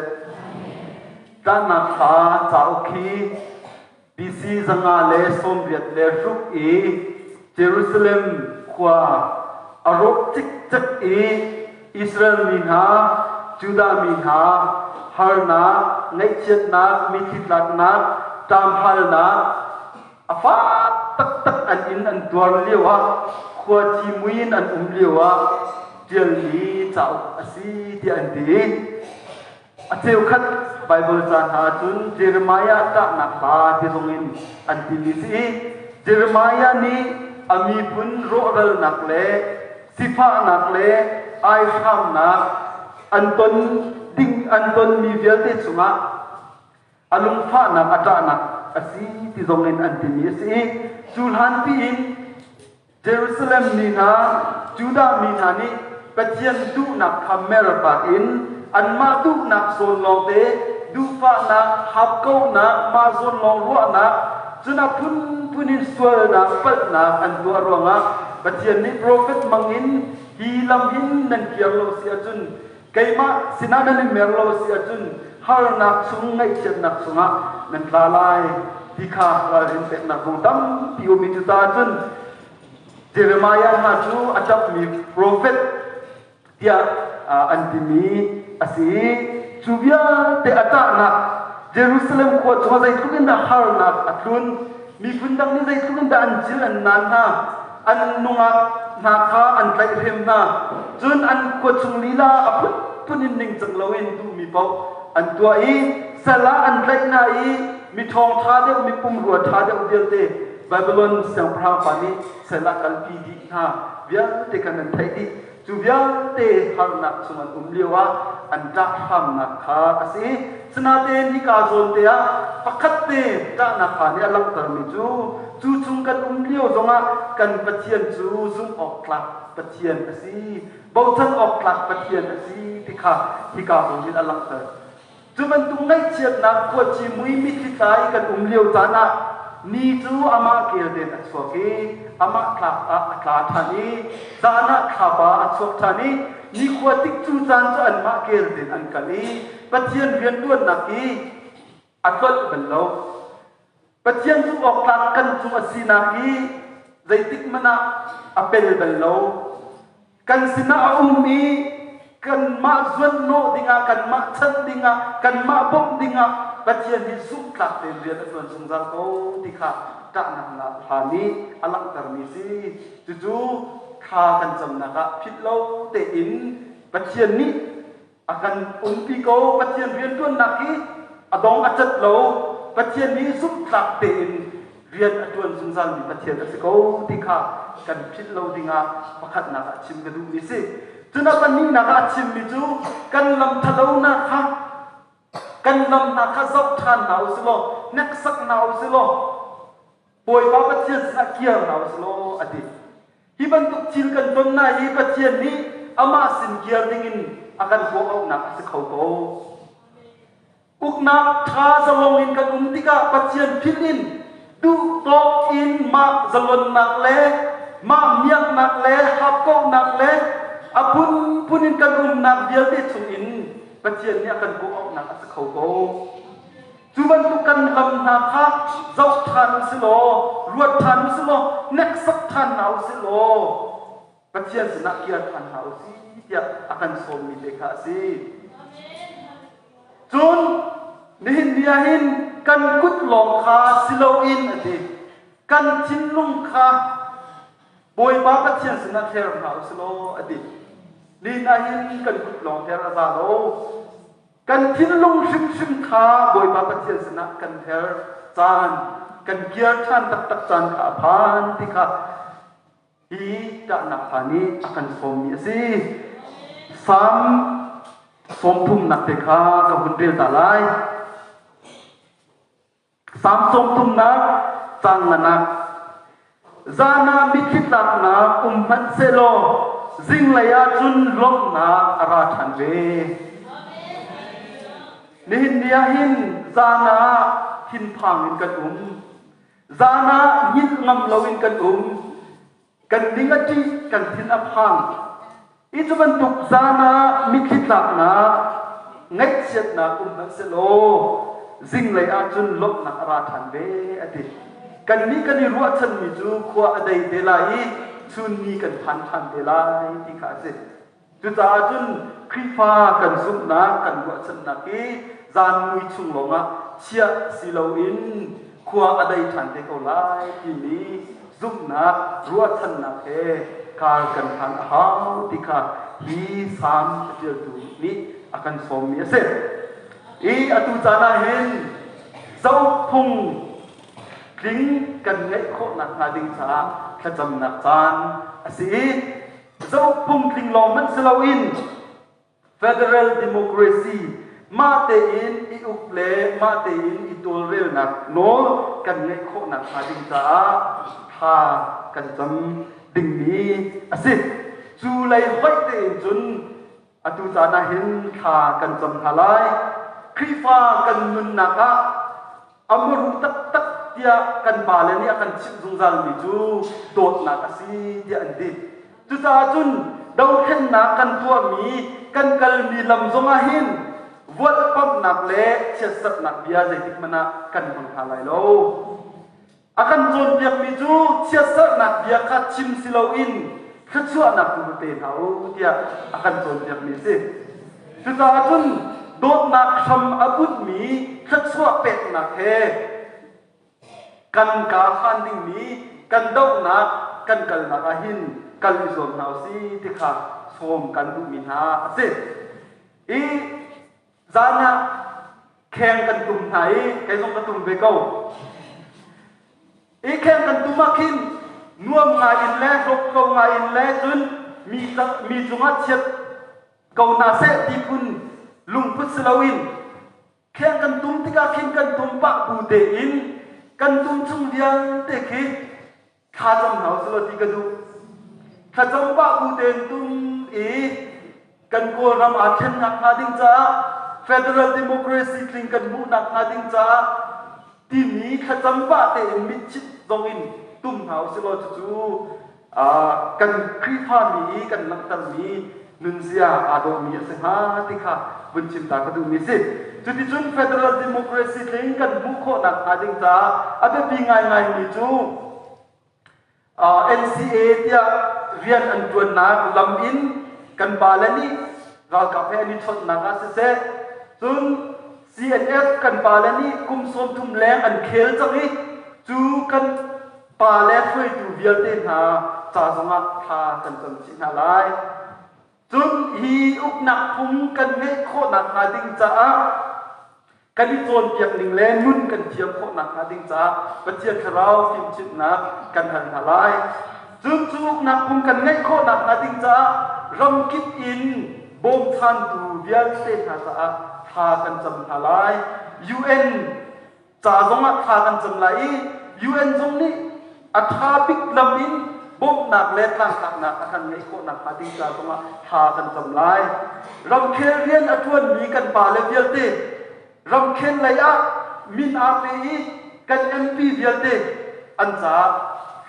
D: Tlanhnak thla cauk hi BC 186 i Jerusalem khua a rawk cikcek i Israel mi hna, Judah mi hna harnak, ngaihchiatnak, mitthli tlaknak, ṭamhalnak a fak taktak an in an tuar lioah khuaci mui in an um lioah ṭialmi ca. cauk a si tiah an ti. A cheukhat Baibal ca hna ahcun Jeremiah ṭahnak hla ti zongin an timi si i Jeremiah nih a miphun rawhralnak le sifahnak le aihramnak an ton ding an tonmi vialte chungah a lungfahnak a ṭahnak a si ti zongin an timi a si i cu hlan piin Jerusalem mi hna, Judah mi hna nih Pathian duhnak kha merpak in anmah duhnak zawn lawngte duhfahnak, hapkohnak, mah zawn lawng ruahnak, cun a phunphun in sualnak, palhnak an tuah ruangah Pathian nih profet hmangin hi lam hin nan kir lo si ahcun keimah sinah nan i mer lo si ahcun harnak chung ngaihchiatnak chungah nan tla lai ti kha ralrin peknak kong tampi um i cucaah cun Jeremiah hna cu a ṭapmi profet tiah an timi a si i cu vialte a ṭahnak Jerusalem khua chungah zeitluk in dah harnak a tlun miphun dang nih zeitluk in dah an cil an naan hna an nungak hna kha an tlaihhrem hna cun an khua chung lila a phunphun in ningcang loin duhmi paoh an tuah i sal ah an tlaih hna i mi ṭhawng ṭha deuh mi pumrua ṭha deuh vialte Babylon siangpahrang pa nih sal ah kalpi dih hna vialte khan an theih dih. Cu vialte harnak chung an um lio ah an ṭah hramnak kha a si. Sinain hika zawn te ah pakhat te ṭahnak hla nih a langhtermi cu cu chung kan um lio zongah kan Pathian cu zumh awk tlak Pathian a si, bochan awk tlak Pathian a si ti kha hika zawn hin a langhter. Cu bantuk ngaihchiatnak khuaci mui mitthli tla i kan um lio caan ah ni cu amah kel tein a chuak i amah tlak ah a tla ṭhan i zan ah thlapa a chuak ṭhan i nikhua tikcu caan cu anmah kel tein an kal i Pathian rianṭuannak hi a tlolh bal lo. Pathian zumh awk tlak kan cung a sinak hi zeitik hmanh ah a pel bal lo. Kan sinah a um i kanmah zuanhnawh dingah, kanmah chanh dingah, kanmah bawmh dingah Pathian hi zumhtlak tein rian a ṭuan zungzal ko ti kha ṭahnak hla nih a langhtermi si. Cucu thla kan camnak ah philh lo tein Pathian nih a kan umpi ko. Pathian rianṭuannak hi a dong a cat lo. Pathian nih zumhtlak tein rian a ṭuan zungzalmi Pathian a si ko ti kha kan philh lo dingah pakhatnak ah chim ka duhmi si. Cun a pahnihnak ah a chimmi cu kan lam ṭhalonak kha kan lam hna kha zoh ṭhan hna u si law hneksak hna u si law Bawipa Pathian sinah kir hna u si law a ti. Hi bantuk thil kan ton na hi Pathian nih amah sin kir dingin a kan kawh-auhnak a si kho ko. Uknak ṭha zalong in kan um tikah Pathian philh in duhtawk in mah zalonnak le mah miaknak le hapkohnak le a phunphun in kan umnak vialte chungin Pathian nih a kan kawh-auhnak a si kho ko. Cu bantuk kan lam hna kha zoh ṭhan u si law, ruat ṭhan u si law, hneksak ṭhan hna u si law, Pathian sinah kir ṭhan hna u si tiah a kan sawmmi te kha a si. Cun nihin ni ah hin kan kut lawng kha si loin a ti. Kan thinlung kha Bawipa Pathian sinah thler hna u si law a ti. Nihin ah hin kan kut lawng thler a za lo. Kan thinlung hrimhrim kha Bawipa Pathian sinah kan ther caan, kan kir ṭhan taktak caan kha a phan ti kha Hi ṭahnak hla nih a kan sawmmi a si. Salm sawmthumnak te kha ka hun rel ta lai. Salm sawmthumnak caang nganak. Zan ah mitthli tlaknak um hmanh sehlaw zinglei ah cun lawmhnak a ra ṭhan ve. Nihin ni ah hin zan ah thinphang in kan um. Zan ah hngilh ngam loin kan um. Kan ning a ṭih, kan thin a phang. Hi cu bantuk zan ah mitthli tlaknak, ngaihchiatnak um hmanh sehlaw zinglei ahcun lawmhnak a ra ṭhan ve a ti. Kannih kan i ruahchanmi cu khua a dei te lai i chun ni kan phan ṭhan te lai ti kha a si. Cucaah cun Khrihfa kan zumhnak, kan ruahchannak hi zan mui chung lawngah chiah si loin Khua a dei ṭhan te ko lai timi zumhnak, ruahchannak he kar kan hlan a hau ti kha hi salm caṭialtu nih a kan sawmmi a si. I atu caan ah hin zaukphung tling kan ngeih khawh nakhnga ding caah thlacamnak caan a si i zaukphung tling lawng hmanh si loin Federal democracy mah tein i uk le mah tein i tawlrelnak nawl kan ngeih khawh nakhnga ding caah thla kan cam dingmi a si. Cu lei hoih tein cun atu caan ah hin thla kan cam hna lai. Khrihfa kan nunnak ah a muru taktak tiah kan pale nih a kan chimh zungzalmi cu dawtnak a si tiah an ti. Cucaah cun dothlennak kan tuahmi kan kalmi lam zongah hin volhpamhnak le chiatserhnak bia zeitik hmanh ah kan hmang hna lai lo. A kan cawnpiakmi cu chiatserhnak bia kha chim si loin thluachuahnak tu pe hna u tiah a kan cawnpiakmi a si. Cucaah cun dawtnak hram a bunhmi thluachuah peknak he kan kaa hlan dingmi kan dohnak kan kalnak ah hin kal i zuam hna u si ti kha sawm kan duhmi hna a si. I zan ah kheng kan tum hna i kei zong ka tum ve ko. I kheng kan tum ah khin nuam ngai in le hlawk ngai in le cun mi, mi cungah chiat ko hna seh ti phun lungput si loin kheng kan tum tikah khin kan tum pah bu tein kan tum chung vialte khi thlacam hna usih ti ka duh. Thlacam pah bu tein tum i kan Kawlram aa thlennak hnga ding caah federal democracy tling kan hmuhnak hnga ding caah timi thlacam pah tein mitchit zong in tum hna usih law cucu kan Khrihfami i kan langhtermi nunzia aa dawhmi a si hnga ti kha vun chim ta ka duhmi si. Cuticun federal democracy tling kan hmuh khawhnak hnga ding caah a biapi ngaingaimi cu NCA tiah rian an ṭuannak lam in kan pale nih ralkap he an i chawnhnak ah siseh, cun CNF kan pale nih kum 30 leng an khel cang i cu kan pale hruaitu vialte hna ca zongah thla kan cam chih hna lai. Cun hi uknak phung kan ngeih khawhnak hnga ding caah kan i cawnpiak ning le nun kan thiam khawhnak hnga ding caah Pathian Thlarau fimchimhnak kan hal hna lai. Cun cu uknak phung kan ngeih khawhnak hnga ding caah ramkip in bawmchantu vialte hna caah thla kan cam hna lai. UN ca zongah thla kan cam lai i UN zong nih a ṭha bik lam in bawmhnak le tlangtlaknak a kan ngeih khawh nakhnga ding ca zongah thla kan cam lai. Ramkhel rian a ṭuanmi kan pale vialte ramkhel lei ah min aa pe i kan MP vialte an caah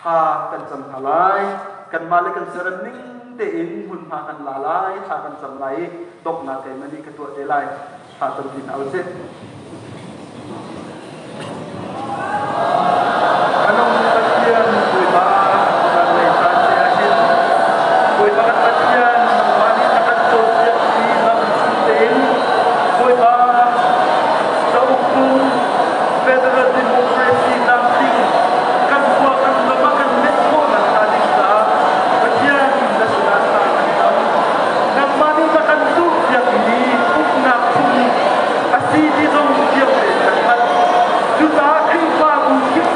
D: thla kan cam hna lai. Kanmah le kan siarem ning tein hmunhma kan la lai, thla kan cam lai i donghnak keimah nih ka tuah te lai. Thla cam ti hna usih. Kanung Pathian Bawipa kan lei caan te ah hin Bawipa kan Pathian nangmah nih na kan cawnpiakmi lam chung tein Bawipa cauk phung Federal Democracy tlamtling kan khua kan ram ah kan met khawhnak hnga ding caah Pathian na sinah thla kan cam. Nangmah nih na kan duhpiakmi uknak phung a si ti zong fiang tein kan hngalh. Cucaah Khrihfabu kip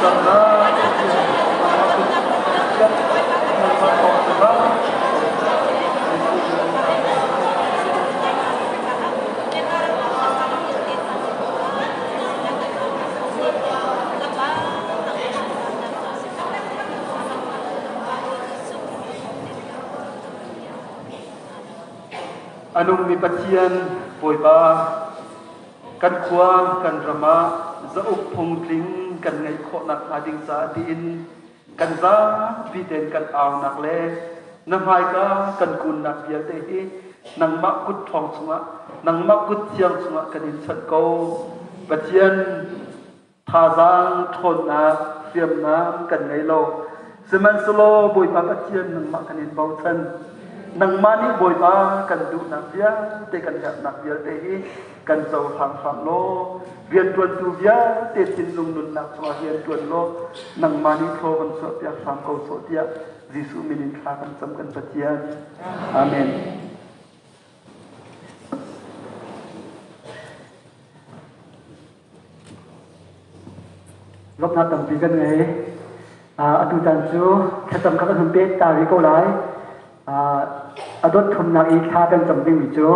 D: Thlacamnak Pathian nangmah kut tiah nangmah thawng cungah Jesuh min in Amen. A nungmi Pathian Bawipa, kan khua kan ram ah zauk phung tling kan ngeih khawh nakhnga ding caah tiin kan zapi tein kan aunak le na hmaika kan kunnak vialte hi nangmah kut ṭhawng chungah nangmah kut thiang chungah kan in chanh ko. Pathian thazaang ṭhawnnak hriamnam kan ngei lo. Sihmanhsehlaw Bawipa Pathian nangmah kan in bochan. Nangmah nih Bawipa kan duhnak vialte kan herhnak vialte hi kan cohlang hram law rianṭuantu vialte thinlung nunnak chungah rianṭuan law nangmah nih thlaw kan chuahpiak hram ko sawh tiah Jesuh min in thla kan cam kan Pathian. Amen.
A: Lawmhnak tampi kan ngei. Atu caan cu thlacam kha kan hun pek ta rih ko lai. A dot thumnak i thla kan cam dingmi cu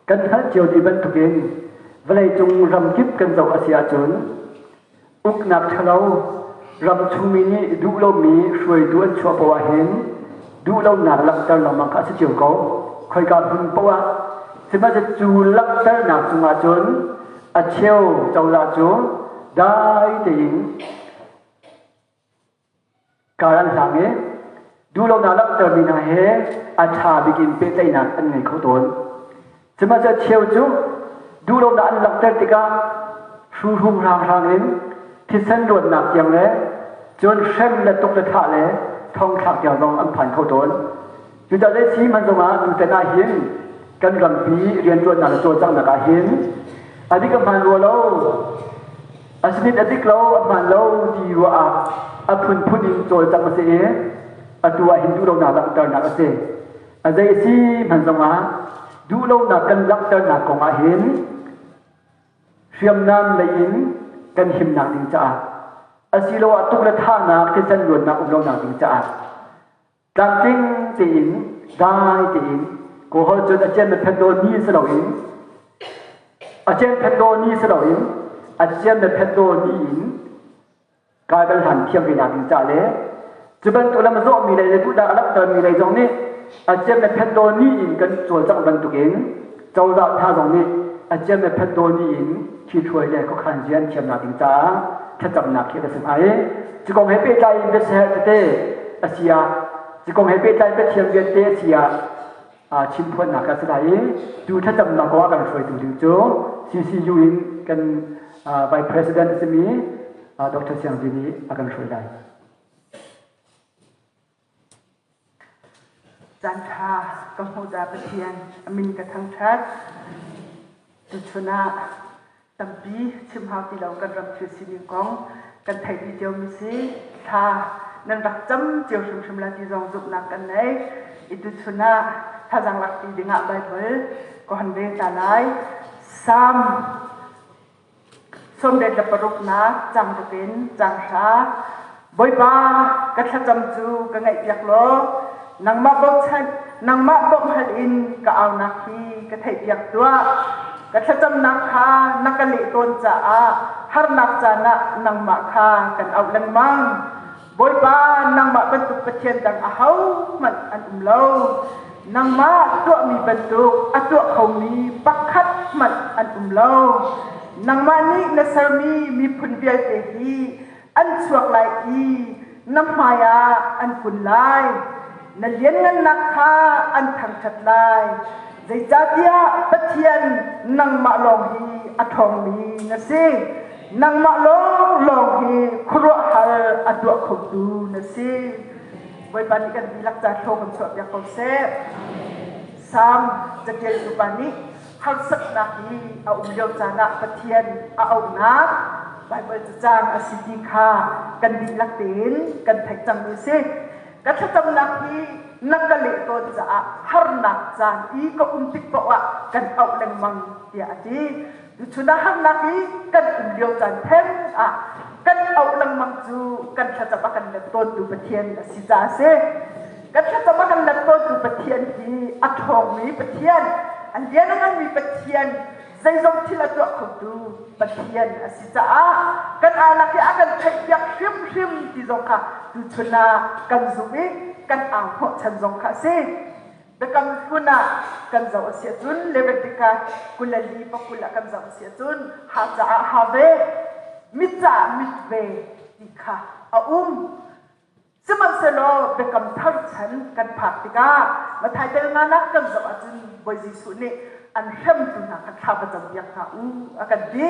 A: kan hngalh cio dih bantukin vawleicung ramkip kan zoh a si ahcun uknak ṭhalo ram chungmi nih duh lomi hruaitu an chuah poah ahhin duhlonak langhter lengmang kha a si cio ko. Khoika hmun poah ah sihmanhsehlaw cu langhternak cungah cun a cheu cozah cu dai tein kar an hlang i duhlonak langhtermi hna he a ṭha bik in pehtlaihnak an ngei kho tawn. Sihmanhsehlaw cheu cu duhlonak an langhter tikah hruhrum hranghrang in thisen luannak tiang le cun hrem le tuk le thah le thongthlak tiang zong an phan kho tawn. Cucaah zei si hmanh zongah tutan ah hin kan rampi rianṭuannak le cawlcanghnak ah hin a dik a hmaan rua lo, a sinit a dik lo, a hmaan lo ti ruah ah a phunphun in cawlcangh a si i atu ah hin duhlonak langhternak a si. A zei a si hmanh zongah duhlonak kan langhternak kong ah hin hriamnam lei in kan himnak ding caah asiloah tuk le thahnak thisen luannak um lonak ding caah tlamtling tein dai tein kawhol cun a cian phet dawn ni si loin a cian phet dawn ni si loin a cian phet dawn ni in kai kan hlan thiam ve nak ding ca le cu bantuk lam a zawhmi lei le duhnak a langhtermi lei zong nih a ciam le phet dawn ni in kan cawlcangh bantukin cozah hna zong nih a ciam le phet dawn ni in ṭhithruai le khuakhan rian thiamnak ding caah thlacamnak khi a si hnga i cu kong he pehtlai in biaseherh tete a si ah cu kong he pehtlai Pathian rian te a si ah chimphuannak a si lai i cu thlacamnak kong ah kan hruaitu ding cu CCU in kan Vice President a simi Dr. Siang Zi nih a kan hruai lai.
E: Caan ṭha ka hmuh ca Pathian a min ka thangṭhat. Tuchun ah tampi chim hau ti lo kan ram thil sining kong kan theih dih ciomi si. Thla nan rak cam cio hrimhrim la ti zong zumhnak kan nei. I tuchun ah thazaang lak ti dingah Bible ka hon rel ta lai. Salm 66nak cang ruk in cang hra. Bawipa, ka thlacam cu ka ngaihpiak law nangmah bochan nangmah bawmhhal in ka aunak hi ka theihpiak tuah. Ka thlacamnak kha na ka leh tawn caah harnak caan ah nangmah kha kan auh lengmang. Bawipa, nangmah bantuk Pathian dang ahohmanh an um lo. Nangmah tuahmi bantuk a tuah khomi pakhat hmanh an um lo. Nangmah nih na sermi miphun vialte hi an chuak lai i na hmaiah an kun lai. Na lianngannak kha an thangṭhat lai. Zeicahtiah Pathian nangmah lawng hi a ṭhawngmi na si. Nangmah lawnglawng hi khuaruahhar a tuah khotu na si. Bawipa nih kan dihlak ca thlaw kan chuahpiak ko seh. Salm caṭialtu pa nih harsatnak hi a um lio caan ah Pathian a auhnak Baibal cacang a si ti kha kan dihlak tein kan theih cangmi a si. Ka thlacamnak hi na ka leh tawn caah harnak caan i ka um tik paoh ah kan auh lengmang tiah a ti. Tuchun ah harnak i kan um lio caan theng ah kan auh lengmang cu kan thlacam a kan let tawntu Pathian a si caah a si. Kan thlacam a kan let tawntu Pathian hi a ṭhawngmi Pathian, a lian a nganmi Pathian, zeizong thil a tuah khotu Pathian a si caah kan alak i a kan theihpiak hrimhrim ti zong kha tuchun ah kan zumh i kan au hnawhchan zong kha a si. Biakam hlun ah kan zoh a si ahcun Leviticus 24 pakul ah kan zoh a si ahcun ha caah ha ve, mit caah mit ve ti kha a um. Sihmanhsehlaw biakam thar chan kan phak tikah Matthai tel nganak kan zoh ahcun Bawi Jesuh nih an hremtu hna kha thla va campiak hna u a kan ti.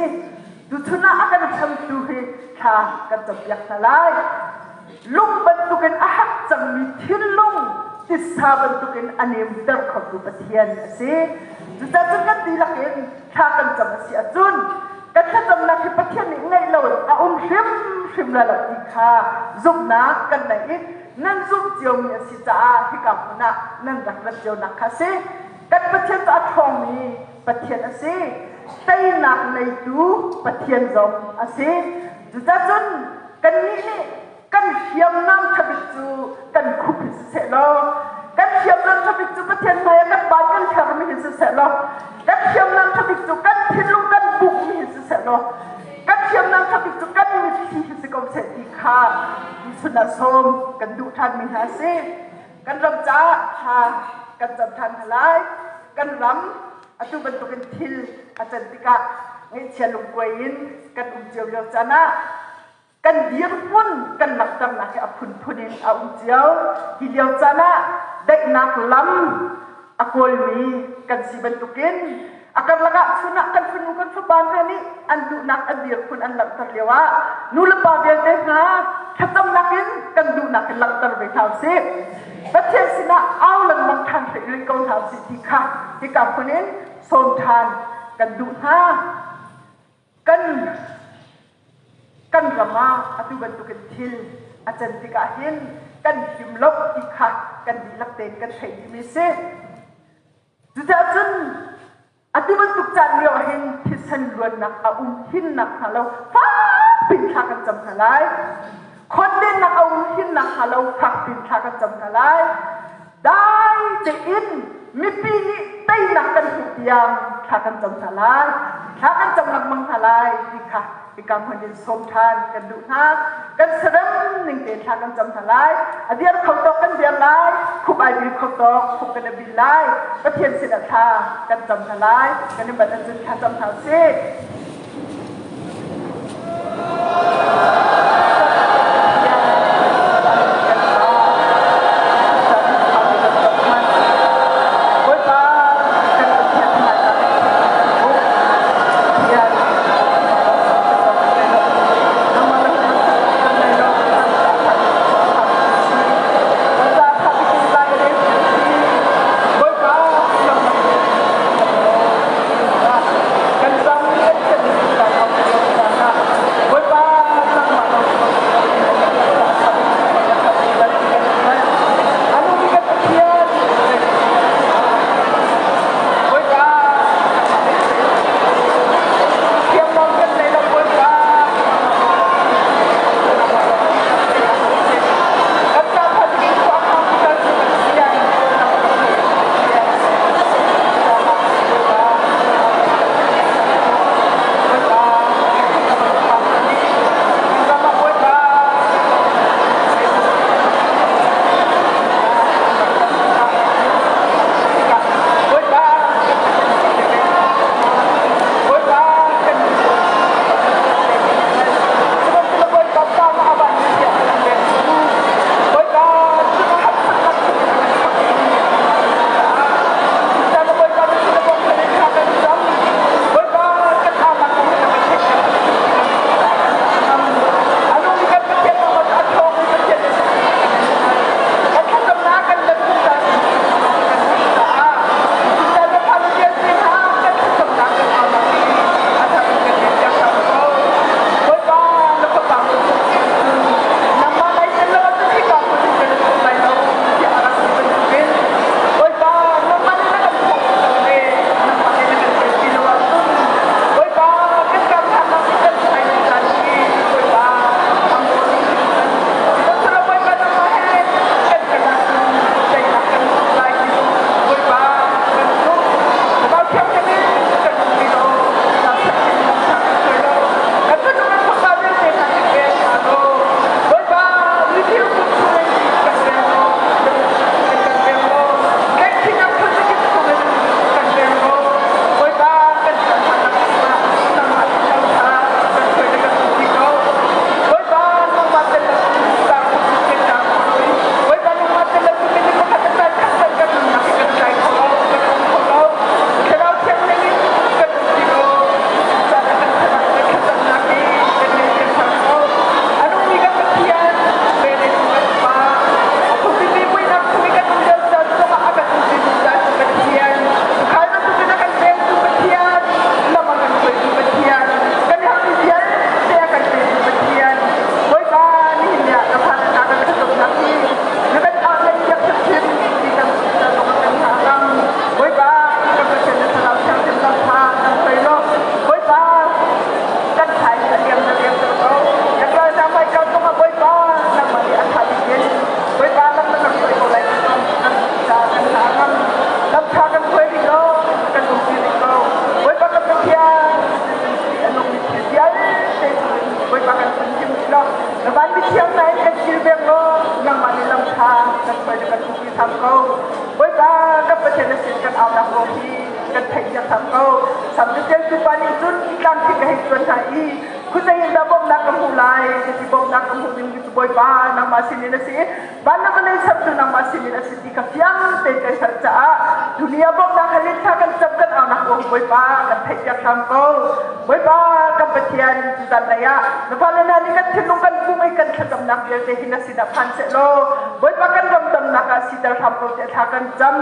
E: Tuchun ah a kan hremtu hi thla kan campiak hna lai. Lung bantukin a hak cangmi thinlung titsa bantukin a nemter khotu Pathian a si. Cucaah cun kan dihlak in thla kan cam a si ahcun kan thlacamnak hi Pathian nih ngaih lo in a um hrimhrim lai lo ti kha zumhnak kan nei i nan zumh ciomi a si caah hika hmun ah nan rak rat cionak kha a si. Kan Pathian cu a ṭhawngmi Pathian a si. Teinak neitu Pathian zong a si. Cucaah cun kannih nih kan hriamnam ṭhabik cu kan khup hi siseh law kan hriamnam ṭhabik cu Pathian hmaiah kan ban kan hermi hi siseh law kan hriamnam ṭhabik cu kan thinlung kan bukmi hi siseh law kan hriamnam ṭhabik cu kan mitthli hi si ko seh ti kha tuchun ah sawm kan duh ṭhanmi hna a si. Kan ram caah thla kan cam ṭhan hna lai. Kan ram atu bantukin thil a can tikah ngaihchia lungkuai in kan um cio lio caan ah kan dirhmun kan langhternak hi a phunphun in a um cio. Hi lio caan ah daihnak lam a kawlmi kan si bantukin a karlak ah chun ah kan fanu kan fapa hna nih an duhnak an dirhmun an langhter lio ah nu le pa vialte hna thlacamnak in kan duhnak in langhter ve hna usih. Pathian sinah au lengmang ṭhan rih ko hna usih ti kha hika hmun in sawm ṭhan kan duh hna. Kan kan ram ah atu bantukin thil a can tikah hin kan him lo ti kha kan dihlak tein kan theih dihmi si. Cucaah cun atu bantuk caan lio ah hin thisen luannak a um hinnak hnga lo fakpi in thla kan cam hna lai. Khondennak a um hinnak hnga lo fakpi in thla kan cam hna lai. Dai tein mipi nih teinak kan hmuh tiang thla kan cam hna lai. Thla kan cam lengmang hna lai ti kha hika hmun in sawm ṭhan kan duh hna. Kan saram ning tein thla kan cam hna lai. A dir kho tawk kan dir lai. Khup ai bil kho tawk khup kan i bil lai. Pathian sinah thla kan cam hna lai. Kan i manh ahcun thla cam hna usih. Kan ram kan Hum him law na van mithiang na in kan kilveng law nangmah nih lam ṭha kan hruai le kan umpi hram ko. Bawipa kan Pathian na sin kan aunak aw hi kan theihpiak hram ko. Sam tu pa nih cun tlang khi ka hei cuan hna i khuazei in dah bawmhnak ka hmuh lai ka ti bawmhnak ka hmuh ding cu Bawipa nangmah sinin a si i van le vawlei sertu nangmah sinin a si ti ka fiang tein kan hngalh caah dunia bawmhnak halin thla kan cam kan aunak aw Bawipa kan theihpiak hram ko. Bawipa kan Pathian tuzan lei ah na fale hna nih kan thinlung kan pum i kan thlacamnak vialte hi na sinah phan seh law Bawipa kan ram damnak ah siter hram ko tiah thla kan cam.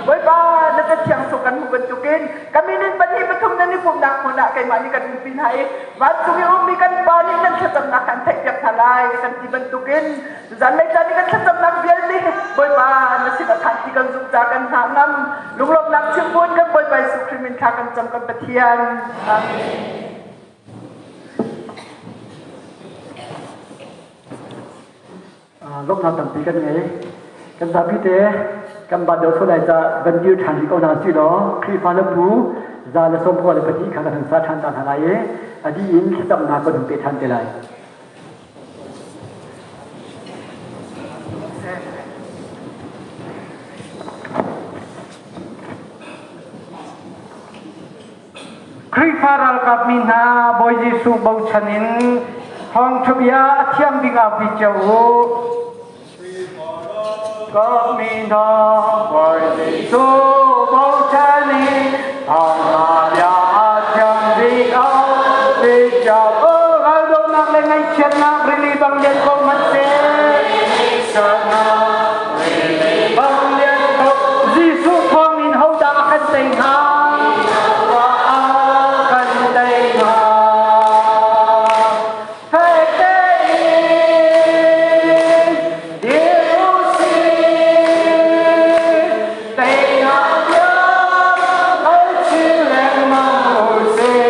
E: Bawipa na cathiang chung kan hmuh bantukin ka min in pahnih pathum nan i pumhnak hmun ah keimah nih kan umpi hna i vancung i ummi kan Pa nih nan thlacamnak kha an theihpiak hna lai kan ti bantukin zanlei caan i kan thlacamnak vialte hi Bawipa na sinah phan ti kan zumh ca kan hna ngam lunglawmhnak chim buin kan Bawipa Jesuh Khrih min thla kan cam kan Pathian. Amen.
A: Lawmhnak tampi kan ngei. Kan zapi te kan bat deuh lai ca van dir ṭhan rih ko hna si law Khrihfa le bu 122 kha kan hun sa ṭhan ta hna lai i a dih in thlacamnak kan hun pe ṭhan te lai.
B: Khrihfa ralkap mi hna Bawi Jesuh bochan in thawngṭha bia a thiam bik aupi cio u. Ralkap mi hna Bawi Jesuh bochan in thawngṭha bia a thiam bik aupi cio u. Raldohnak le ngaihchiatnak rili bang lian ko hmanh seh. Rili bang lian ko. Jesuh thawngin hodah a kan tei hnga? Kan tei hnga. Fek tein dir u sih. Teinak tiang kal chin lengmang u sih.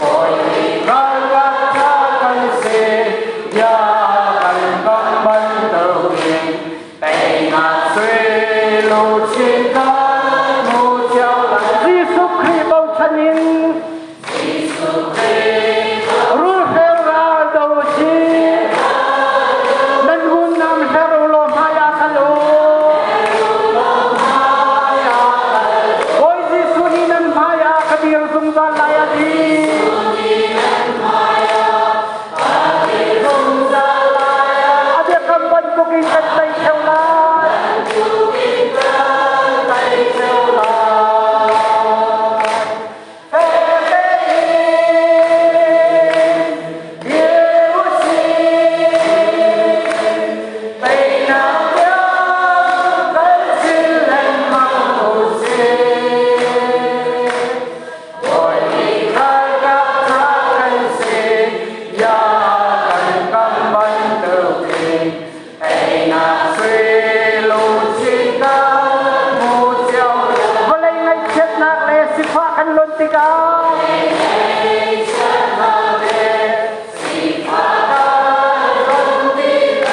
B: Bawi ralkap ṭha kan si, bia kan bang bantukin teinak sui luchin kan hmu cio lai.
F: Jesuh Khrih bochan in rulhreu ral do u sih. Nan ngun nam hler u law hmai ah kal u. Bawi Jesuh nih nan hmai ah ka dir zungzal lai a ti. A biakam bantukin kan tei theo lai. Vawlei ngaihchiatnak le sifah kan lon tikah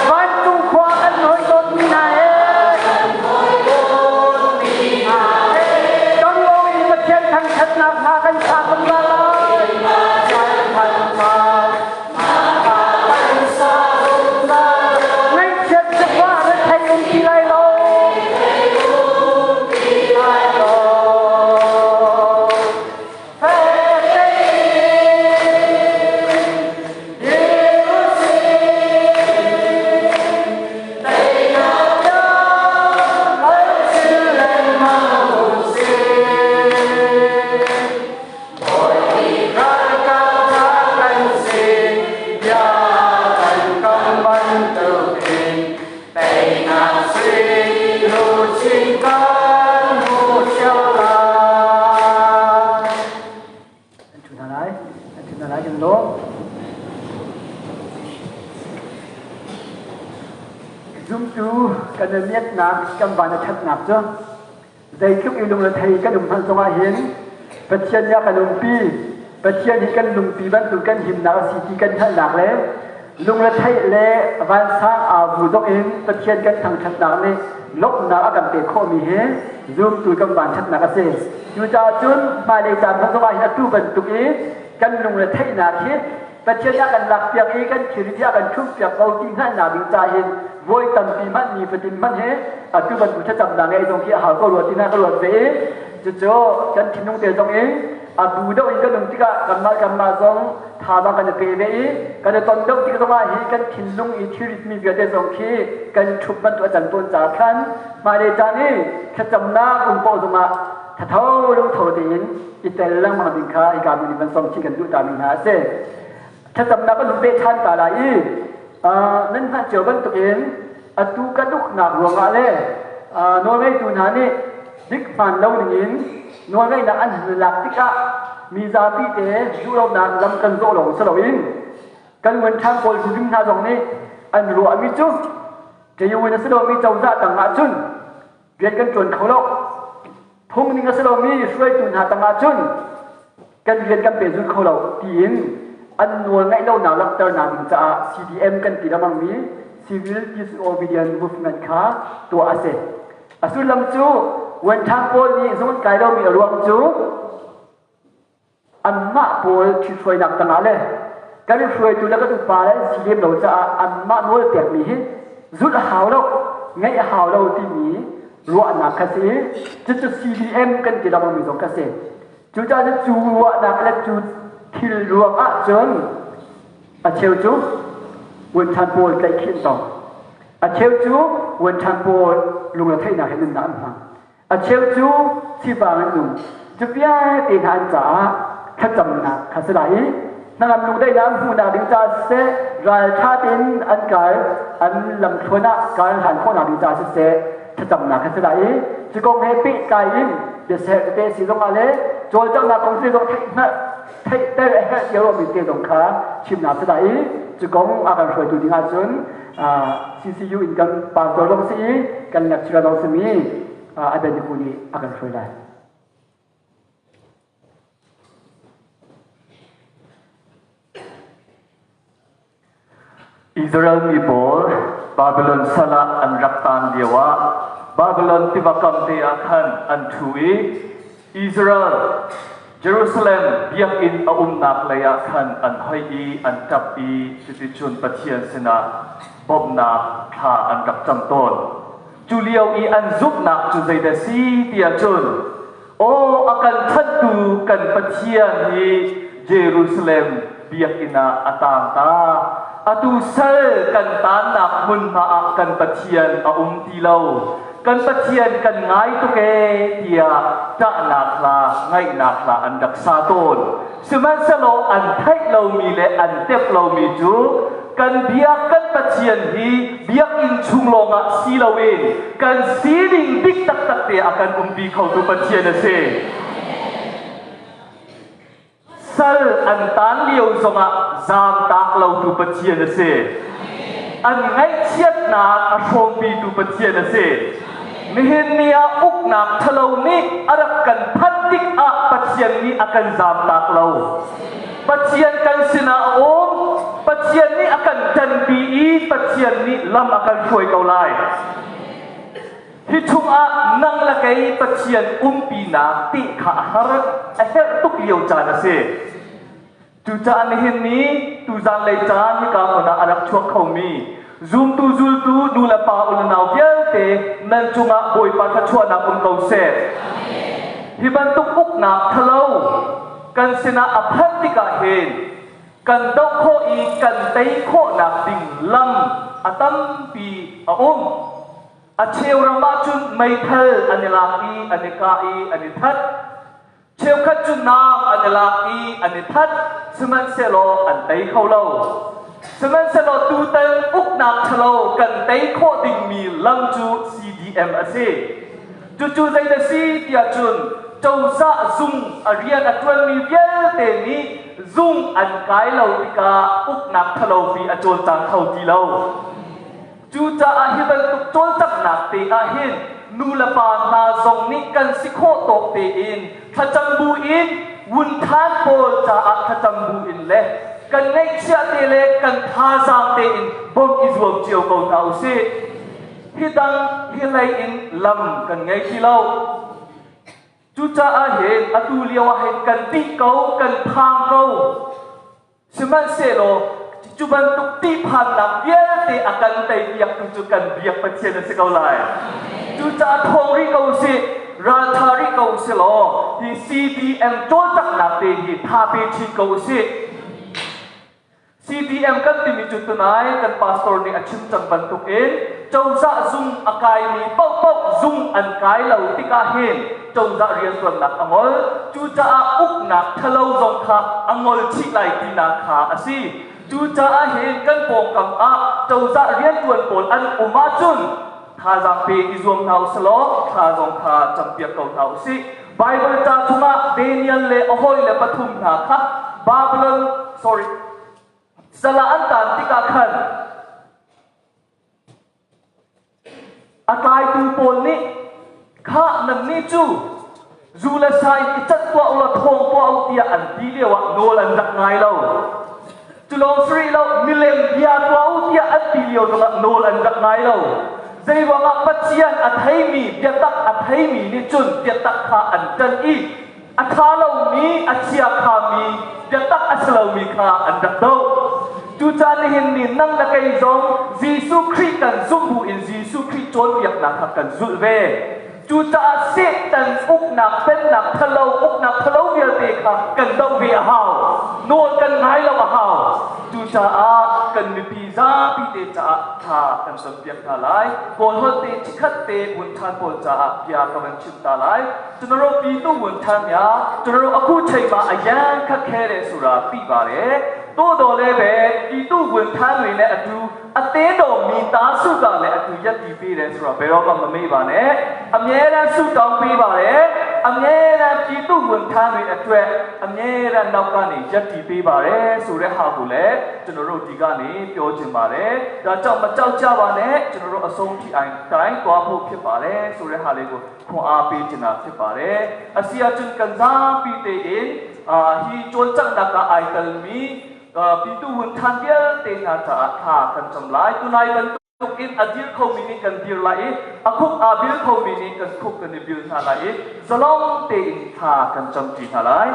F: vancung khua kan hawi dawtmi hna he donglo in Pathian thangṭhatnak hna kan sa zungzal lai. Ngaihchiat sifah rethei um ti lai lo.
A: An ṭhu hna lai. An ṭhu hna lai kan lawm. Zumtu kan i miatnak kan van a ṭhatnak cu zeitluk i lungrethei kan um hmanh zongah hin Pathian nih a kan umpi. Pathian hi kan lungpi bantuk kan himnak a si ti kan hngalhnak le lungretheih le vansang aa bu zong in Pathian kan thangṭhatnak nih lawmhnak a kan pek khawhmi hi zumtu kan vanṭhatnak a si. Cucaah cun hmailei caan hmanh zongah hin atu bantuk i kan lungretheihnak hi Pathian a kan lakpiak i kan thilri a kan ṭhumhpiak ko ti hngalhnak ding ca hin voi tampi hmanh nifatin hmanh hi atu bantuk thlacamnak ngeih zong khi a hau ko rua ti hna ka ruat ve i cucu kan thinlung te zong in a bu deuh in kan um tikah kanmah kanmah zong thazaang kan i pe ve i kan i ton deuh tik zongah hi kan thinlung i thilritmi vialte zong khi kan ṭhup bantuk a can tawn caah khan hmailei caan i thlacamnak um paoh zongah thatho lungtho tein i tel lengmang ding kha hika hmun in kan sawm chih kan duh ta mi hna a si. Thlacamnak kan hun peh ṭhan ta lai i nan hngalh cio bantukin atu kan uknak ruangah le nawlngeitu hna nih dik hmaan lo dingin nawlngeihnak an hun lak tikah mi zapi te duhlonak lam kan zawh lawng si loin kan nguanṭhang pawl hrimhrim hna zong nih an ruahmi cu Tayuwin a si lomi cozah tang ahcun rian kan ṭuan kho lo. Phung ning a si lomi hruaitu hna tang ahcun kan rian kan pehzul kho lo tiin an nawl ngaih lonak langhternak ding caah CDM kan ti lengmangmi Civil Disobedience Movement kha tuah a si. A sullam cu Vuanthang pawl nih zung an kai lomi a ruang cu anmah pawl ṭhithruainak tangah le kan hruaitu le kan upa le an si lem lo caah anmah nawl pekmi hi zulh a hau lo, ngaih a hau lo timi ruahnak kha si i cucu CDM kan ti lengmangmi zong kha si. Cucaah cu ruahnak le cu thil ruang ahcun a cheu cu vuanṭhan pawl tlaihkhih an tong. A cheu cu vuanṭhan pawl lungretheihnak he nunnak an hmang. A cheu cu sifang an um. Cu vialte hna an caah thlacamnak kha si lai i hnangam lungdaihnak an hmuhnak ding caah siseh, ralṭha tein an kal an lamthluan ah kal hlan khawhnak ding caah siseh, thlacamnak kha si lai i cu kong he pehtlai in biaserh tete si zongah le cawlcanghnak kong si zong theih theihter a herh ti ruahmi te zong kha chimnak si lai i cu kong a kan hruaitu ding ahcun CCU in kan pastor zong si i kan lecturer zong simi Abednego nih a kan hruai lai.
D: Israel mi pawl Babylon sal ah an rak taan lioah Babylon tiva kam te ah khan an ṭhu i Israel Jerusalem biakinn a umnak lei ah khan an hoih i an ṭap i cuticun Pathian sinah bawmhnak thla an rak cam tawn. Cu lio i an zumhnak cu zeidah si tiah cun Aw a kan chanhtu kan Pathian hi Jerusalem biakinn ah a taang ta. Atu sal kan taannak hmunhma ah kan Pathian a um ti lo. Kan Pathian kan ngai tuk ee tiah ṭahnak hla, ngaihnak hla an rak sa tawn. Sihmanhsehlaw an theih lomi le an tep lomi cu kan biak kan Pathian hi biakinn chung lawngah si loin kan sining dik taktak te a kan umpi khotu Pathian a si. Sal an taan lio zongah zaamtak lotu Pathian a si. An ngaihchiatnak a hrawmpitu Pathian a si. Nihin ni ah uknak ṭhalo nih a rak kan phanh tikah Pathian nih a kan zaamtak lo. Pathian kan sinah a um. Pathian nih a kan ṭanpi i Pathian nih lam a kan hruai ko lai. Hi chungah nang le kei Pathian umpinak ti kha a har a herh tuk lio caan a si. Cucaah nihin ni tuzan lei caan hika hmun ah a rak chuak khomi zumtu zultu nu le pa u le nau vialte nan cungah Bawipa thluachuahnak um ko seh. Hi bantuk uknak thalo kan sinah a phanh tikah hin kan doh khawh i kan tei khawhnak ding lam a tampi a um. A cheu ram ahcun meithal an i lak i an i kah i an i that. Cheukhat cu naam an i lak i an i that, sihmanhsehlaw an tei kho lo. Sihmanhsehlaw tutan uknak ṭhalo kan tei khawh dingmi lam cu CDM a si. Cucu zeidah si tiah cun cozah zung a rian a ṭuanmi vialte nih zung an kai lo tikah uknak ṭhalo pi a cawlcang kho ti lo. Cucaah hi bantuk cawlcanghnak te ah hin nu le pa hna zong nih kan si khawh tawk tein thlacam bu in wunthan pawl caah thlacam bu in le kan ngaihchiah te le kan thazaang tein bawmh i zuam cio ko hna usih. Hi dang hi lei in lam kan ngei ti lo. Cucaah hin atu lio ah hin kan tih ko, kan phang ko.
G: Sihmanhsehlaw cu bantuk tihphannak vialte a kan teipiaktu cu kan biak Pathian a si ko lai. Cucaah thawng rih ko usih, raltha rih ko usih law hi CDM cawlcanghnak te hi tha pe chin ko usih. CDM kan timi cu tunai kan pastor nih a chim cang bantukin cozah zung a kaimi paohpaoh zung an kai lo tikah hin cozah riantuannak a ngol. Cucaah uknak ṭhalo zong kha a ngol chih lai tinak kha a si. Cucaah hin kan pawngkam ah cozah rianṭuan pawl an um ahcun thazaang pe i zuam hna usih law thla zong kha campiak ko hna usih. Bible ca chungah Daniel le a hawile pathum hna kha Babylon sorry sal ah an taan tikah khan a tlaitu pawl nih khah nannih cu zu le sa in i cat tuah u law thawng tuah u tiah an ti lioah nawl an rak ngai lo. Cu lawng si rih lo, milem bia tuah u tiah an ti lio zongah nawl an rak ngai lo. Zeiruangah Pathian a theimi, biatak a theimi nih cun biatak kha an ṭanh i a ṭha lomi, a chiakhami, biatak a si lomi kha an rak doh. Cucaah nihin ni nang le kei zong Jesuh Khrih kan zumh bu in Jesuh Khrih cawnpiaknak kha kan zulh ve. Cucaah Satan uknak pennak ṭhalo uknak ṭhalo vialte kha kan doh ve a hau. Nawl kan ngai lo a hau. Cucaah kan mipi zapi te caah thla kan campiak hna lai. Kawl holh te chikhat te vun ṭhan pawl caah bia ka van chim ta lai. Tunaro pi tu vun ṭhan ya, tunaro aku chei ma a yan kha khe le sura pi ba le, to do le be pi tu vun ṭhan ri le atu အသင်းတော်မိသားစုကလည်းအတူရပ်တည်ပေးတယ်ဆိုတော့ဘယ်တော့မှမမေ့ပါနဲ့အမြဲတမ်းဆုတောင်းပေးပါတယ်အမြဲတမ်းပြည်သူဝန်ထမ်းတွေအတွက်အမြဲတမ်းနောက်ကနေရပ်တည်ပေးပါတယ်ဆိုတဲ့ဟာကိုလည်းကျွန်တော်တို့ဒီကနေပြောချင်ပါတယ်ဒါကြောင့်မကြောက်ကြပါနဲ့ကျွန်တော်တို့အဆုံးထိအိုင်တိုင်းသွားဖို့ဖြစ်ပါတယ်ဆိုတဲ့ဟာလေးကိုခွန်အားပေးချင်တာဖြစ်ပါတယ်အစီအချွန်ကန်စားပြီးတဲ့င်အာဟီจนจังนักไอตัลมี Pitu hun than vialte hna caah thla kan cam lai. Tunai bantuk in a dir khomi nih kan dir lai i a khuk aa bil khomi nih kan khuk kan i bil hna lai i zalong tein thla kan camṭi hna lai.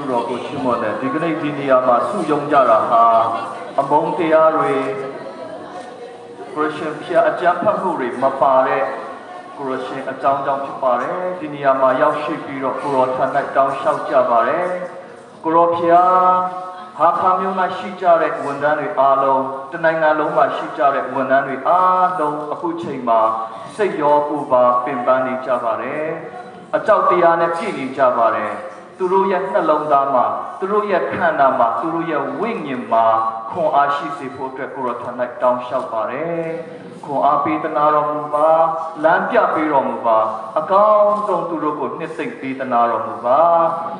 G: တော်ကိုချီးမွမ်းတယ်ဒီကနေ့ဒီနေရာမှာစုယုံကြတာဟာအမုန်းတရားတွေခရစ်ယာန်ဖျားအကြမ်းဖက်မှုတွေမပါတဲ့ကိုရရှင်အကြောင်းကြောင့်ဖြစ်ပါတယ်ဒီနေရာမှာရောက်ရှိပြီးတော့ကိုရောထံ၌တောင်းလျှောက်ကြပါတယ်ကိုရောဖျားဟာခါမျိုးမှာရှိကြတဲ့ဝန်ထမ်းတွေအားလုံးတနိုင်ငံလုံးမှာရှိကြတဲ့ဝန်ထမ်းတွေအားလုံးအခုချိန်မှာစိတ်ရောကိုယ်ပါပင်ပန်းနေကြပါတယ်အကြောက်တရားနဲ့ပြည့်နေကြပါတယ်သူတို့ရဲ့နှလုံးသားမှာသူတို့ရဲ့ခန္ဓာမှာသူတို့ရဲ့ဝိညာဉ်မှာခွန်အားရှိစေဖို့အတွက်ကိုရောထံ၌တောင်းလျှောက်ပါတယ်ခွန်အားပေးသနာတော်မူပါလမ်းပြပေးတော်မူပါအကောင်းဆုံးသူတို့ကိုနှစ်သိမ့်ပေးသနာတော်မူပါ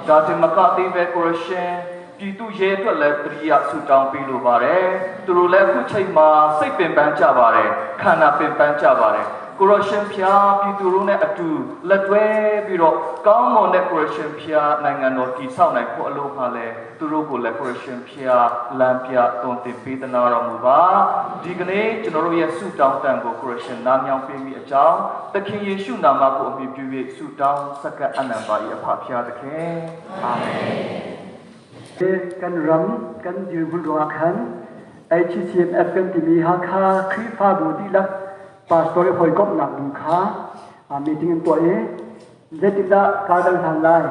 G: ဒါတင်မကသေးပဲကိုရရှင်ပြည်သူရဲအတွက်လည်းတရိယာဆုတောင်းပေးလိုပါတယ်သူတို့လည်းအခုချိန်မှာစိတ်ပင်ပန်းကြပါတယ်ခန္ဓာပင်ပန်းကြပါတယ်ကိုရရှင်ဖျားပြည်သူတို့နဲ့အတူလက်တွဲပြီးတော့ကောင်းမွန်တဲ့ကိုရရှင်ဖျားနိုင်ငံတော်တည်ဆောက်နိုင်ဖို့အလို့ဟာလဲသူတို့ကိုလည်းကိုရရှင်ဖျားလမ်းပြသွန်သင်ပေးသနာတော်မူပါဒီကနေ့ကျွန်တော်တို့ရဲ့ဆုတောင်းတန်ကိုကိုရရှင်နားမြောင်ပေးမိအကြောင်းသခင်ယေရှုနာမကိုအမိပြု၍ဆုတောင်းဆက်ကပ်အနံပါ၏အဖဖျားသခင်အာမင်
A: kan ram kan dirhmun ruangah khan HCMF kan timi Hakha Khrihfabu dihlak pastor hawikomhnak bu kha meeting an tuah i zeitindah kar kan hlan lai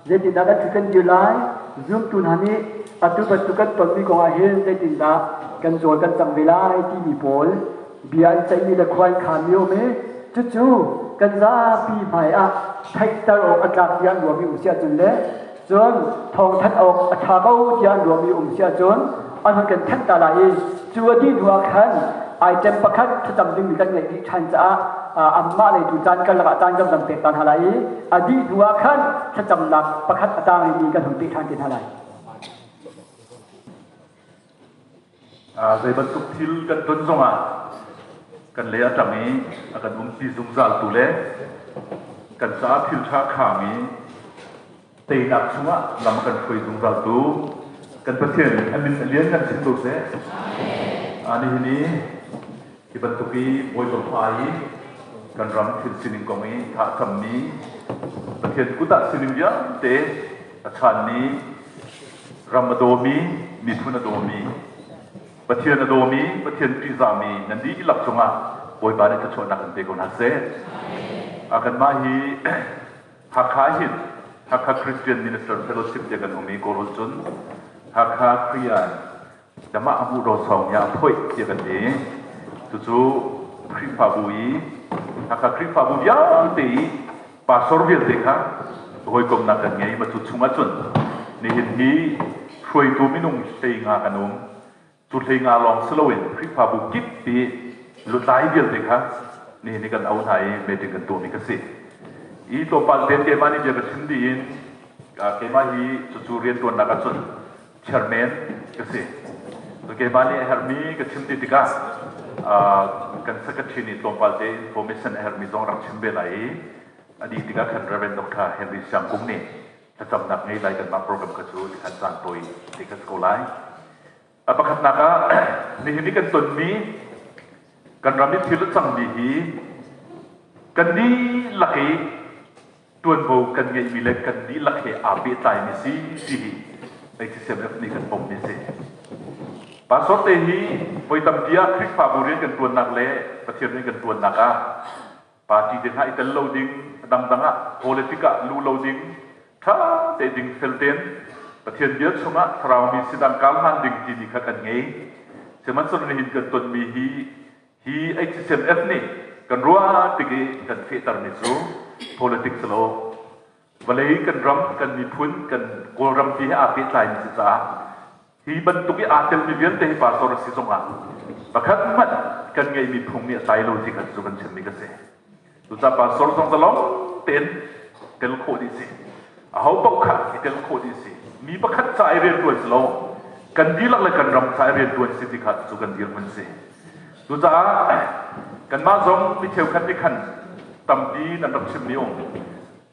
A: zeitindah kan ṭhu kan dir lai zumtu hna nih atu bantuk kan tonmi kong ah hin zeitindah kan zawl kan cang ve lai timi pawl bia an ceihmi le khua an khanmi um i cucu kan zapi hmai ah theihter awk a tlak tiah an ruahmi um si ahcun le cun thawngthanh awk a ṭha ko tiah an ruahmi um si ahcun an hun kan thanh ta lai i cu a dih hnu ah khan item pakhat thlacam dingmi kan ngeih dih ṭhan caah anmah lei tu caan karlak ah caan kan van pek ta hna lai i a dih hnu ah khan thlacamnak pakhat a tang rihmi kan hun peh ṭhan te hna lai.
H: Zei bantuk thil kan ton zongah kan lei a ṭang i a kan umpi zungzal tu le kan caah thil ṭha kham i teinak chungah lam a kan hruai zungzal tu kan Pathian a min a lian kan chim ko seh. Nihin i hi bantuk i Bawipa hmai i kan ram thil sining kong i thahcammi Pathian kut ah sining vialte a chanmi ram a dawmi, miphun a dawmi, Pathian a dawmi, Pathian ṭihzahmi nan dihlak cungah Bawipa nih thluachuahnak in pe ko hna seh. A kanmah hi Hakha hin Hakha Christian Minister Fellowship tiah kan um i Kawlrawn cun Hakha Kriyan Dama Amu Ro Song Ya Phoi tiah kan ti. Cucu Khrihfabu i Hakha Khrihfabu vialte i pastor vialte kha hawikomnak kan ngei ma cu chung ahcun nihin hi hruaitu minung 15 kan um cu 15 lawng si loin Khrihfabu kip ti lutlai vialte kha nihin hi kan au hna i meeting kan tuahmi ka si i tlawmpal ten keimah nih bia ka chim dih in keimah hi cucu riantuannak ahcun chairman ka si keimah nih a herhmi ka chim ti tikah kan secretary nih tlawmpal te information a herhmi zong rak chim ve lai i a dih tikah khan Reverend Dr. Henry Siang Kung nih thlacamnak ngei lai kanmah program kha cu tikhan caan tawi te kha si ko lai. A pakhatnak ah nihin i kan tonmi kan ram i thil a cangmi hi kan dihlak i ṭuanvo kan ngeihmi le kan dihlak he aa pehtlaimi si ti hi HCMF nih kan pommi si. Pastor te hi voi tampi ah Khrihfabu rian kan ṭuannak le Pathian rian kan ṭuannak ah party te hna i tel lo ding, dangdang ah politic ah lu lo ding, ṭha te ding fel tein Pathian bia chungah thlarau mi sinah kal hlan ding timi kha kan ngei. Sihmanhsehlaw nihin kan tonmi hi Hi HCMF nih kan ruah tik i kan fehtermi cu politics lo vawlei kan ram kan miphun kan Kawlram ti he aa pehtlaimi si caah hi bantuk i aa telmi vialte hi pastor a si zongah pakhat hmanh kan ngeihmi phung nih a tlai lo ti kha cu kan chimmi ka si. Cucaah pastor zong zalong tein tel khawh dih si. Aho paoh kha i tel khawh dih si. Mi pakhat ca i rianṭuan si lo, kan dihlak le kan ram ca i rianṭuan si ti kha cu kan dirhmun si. Cucaah kanmah zong mi cheukhat nih khan tampi nan rak chimmi um.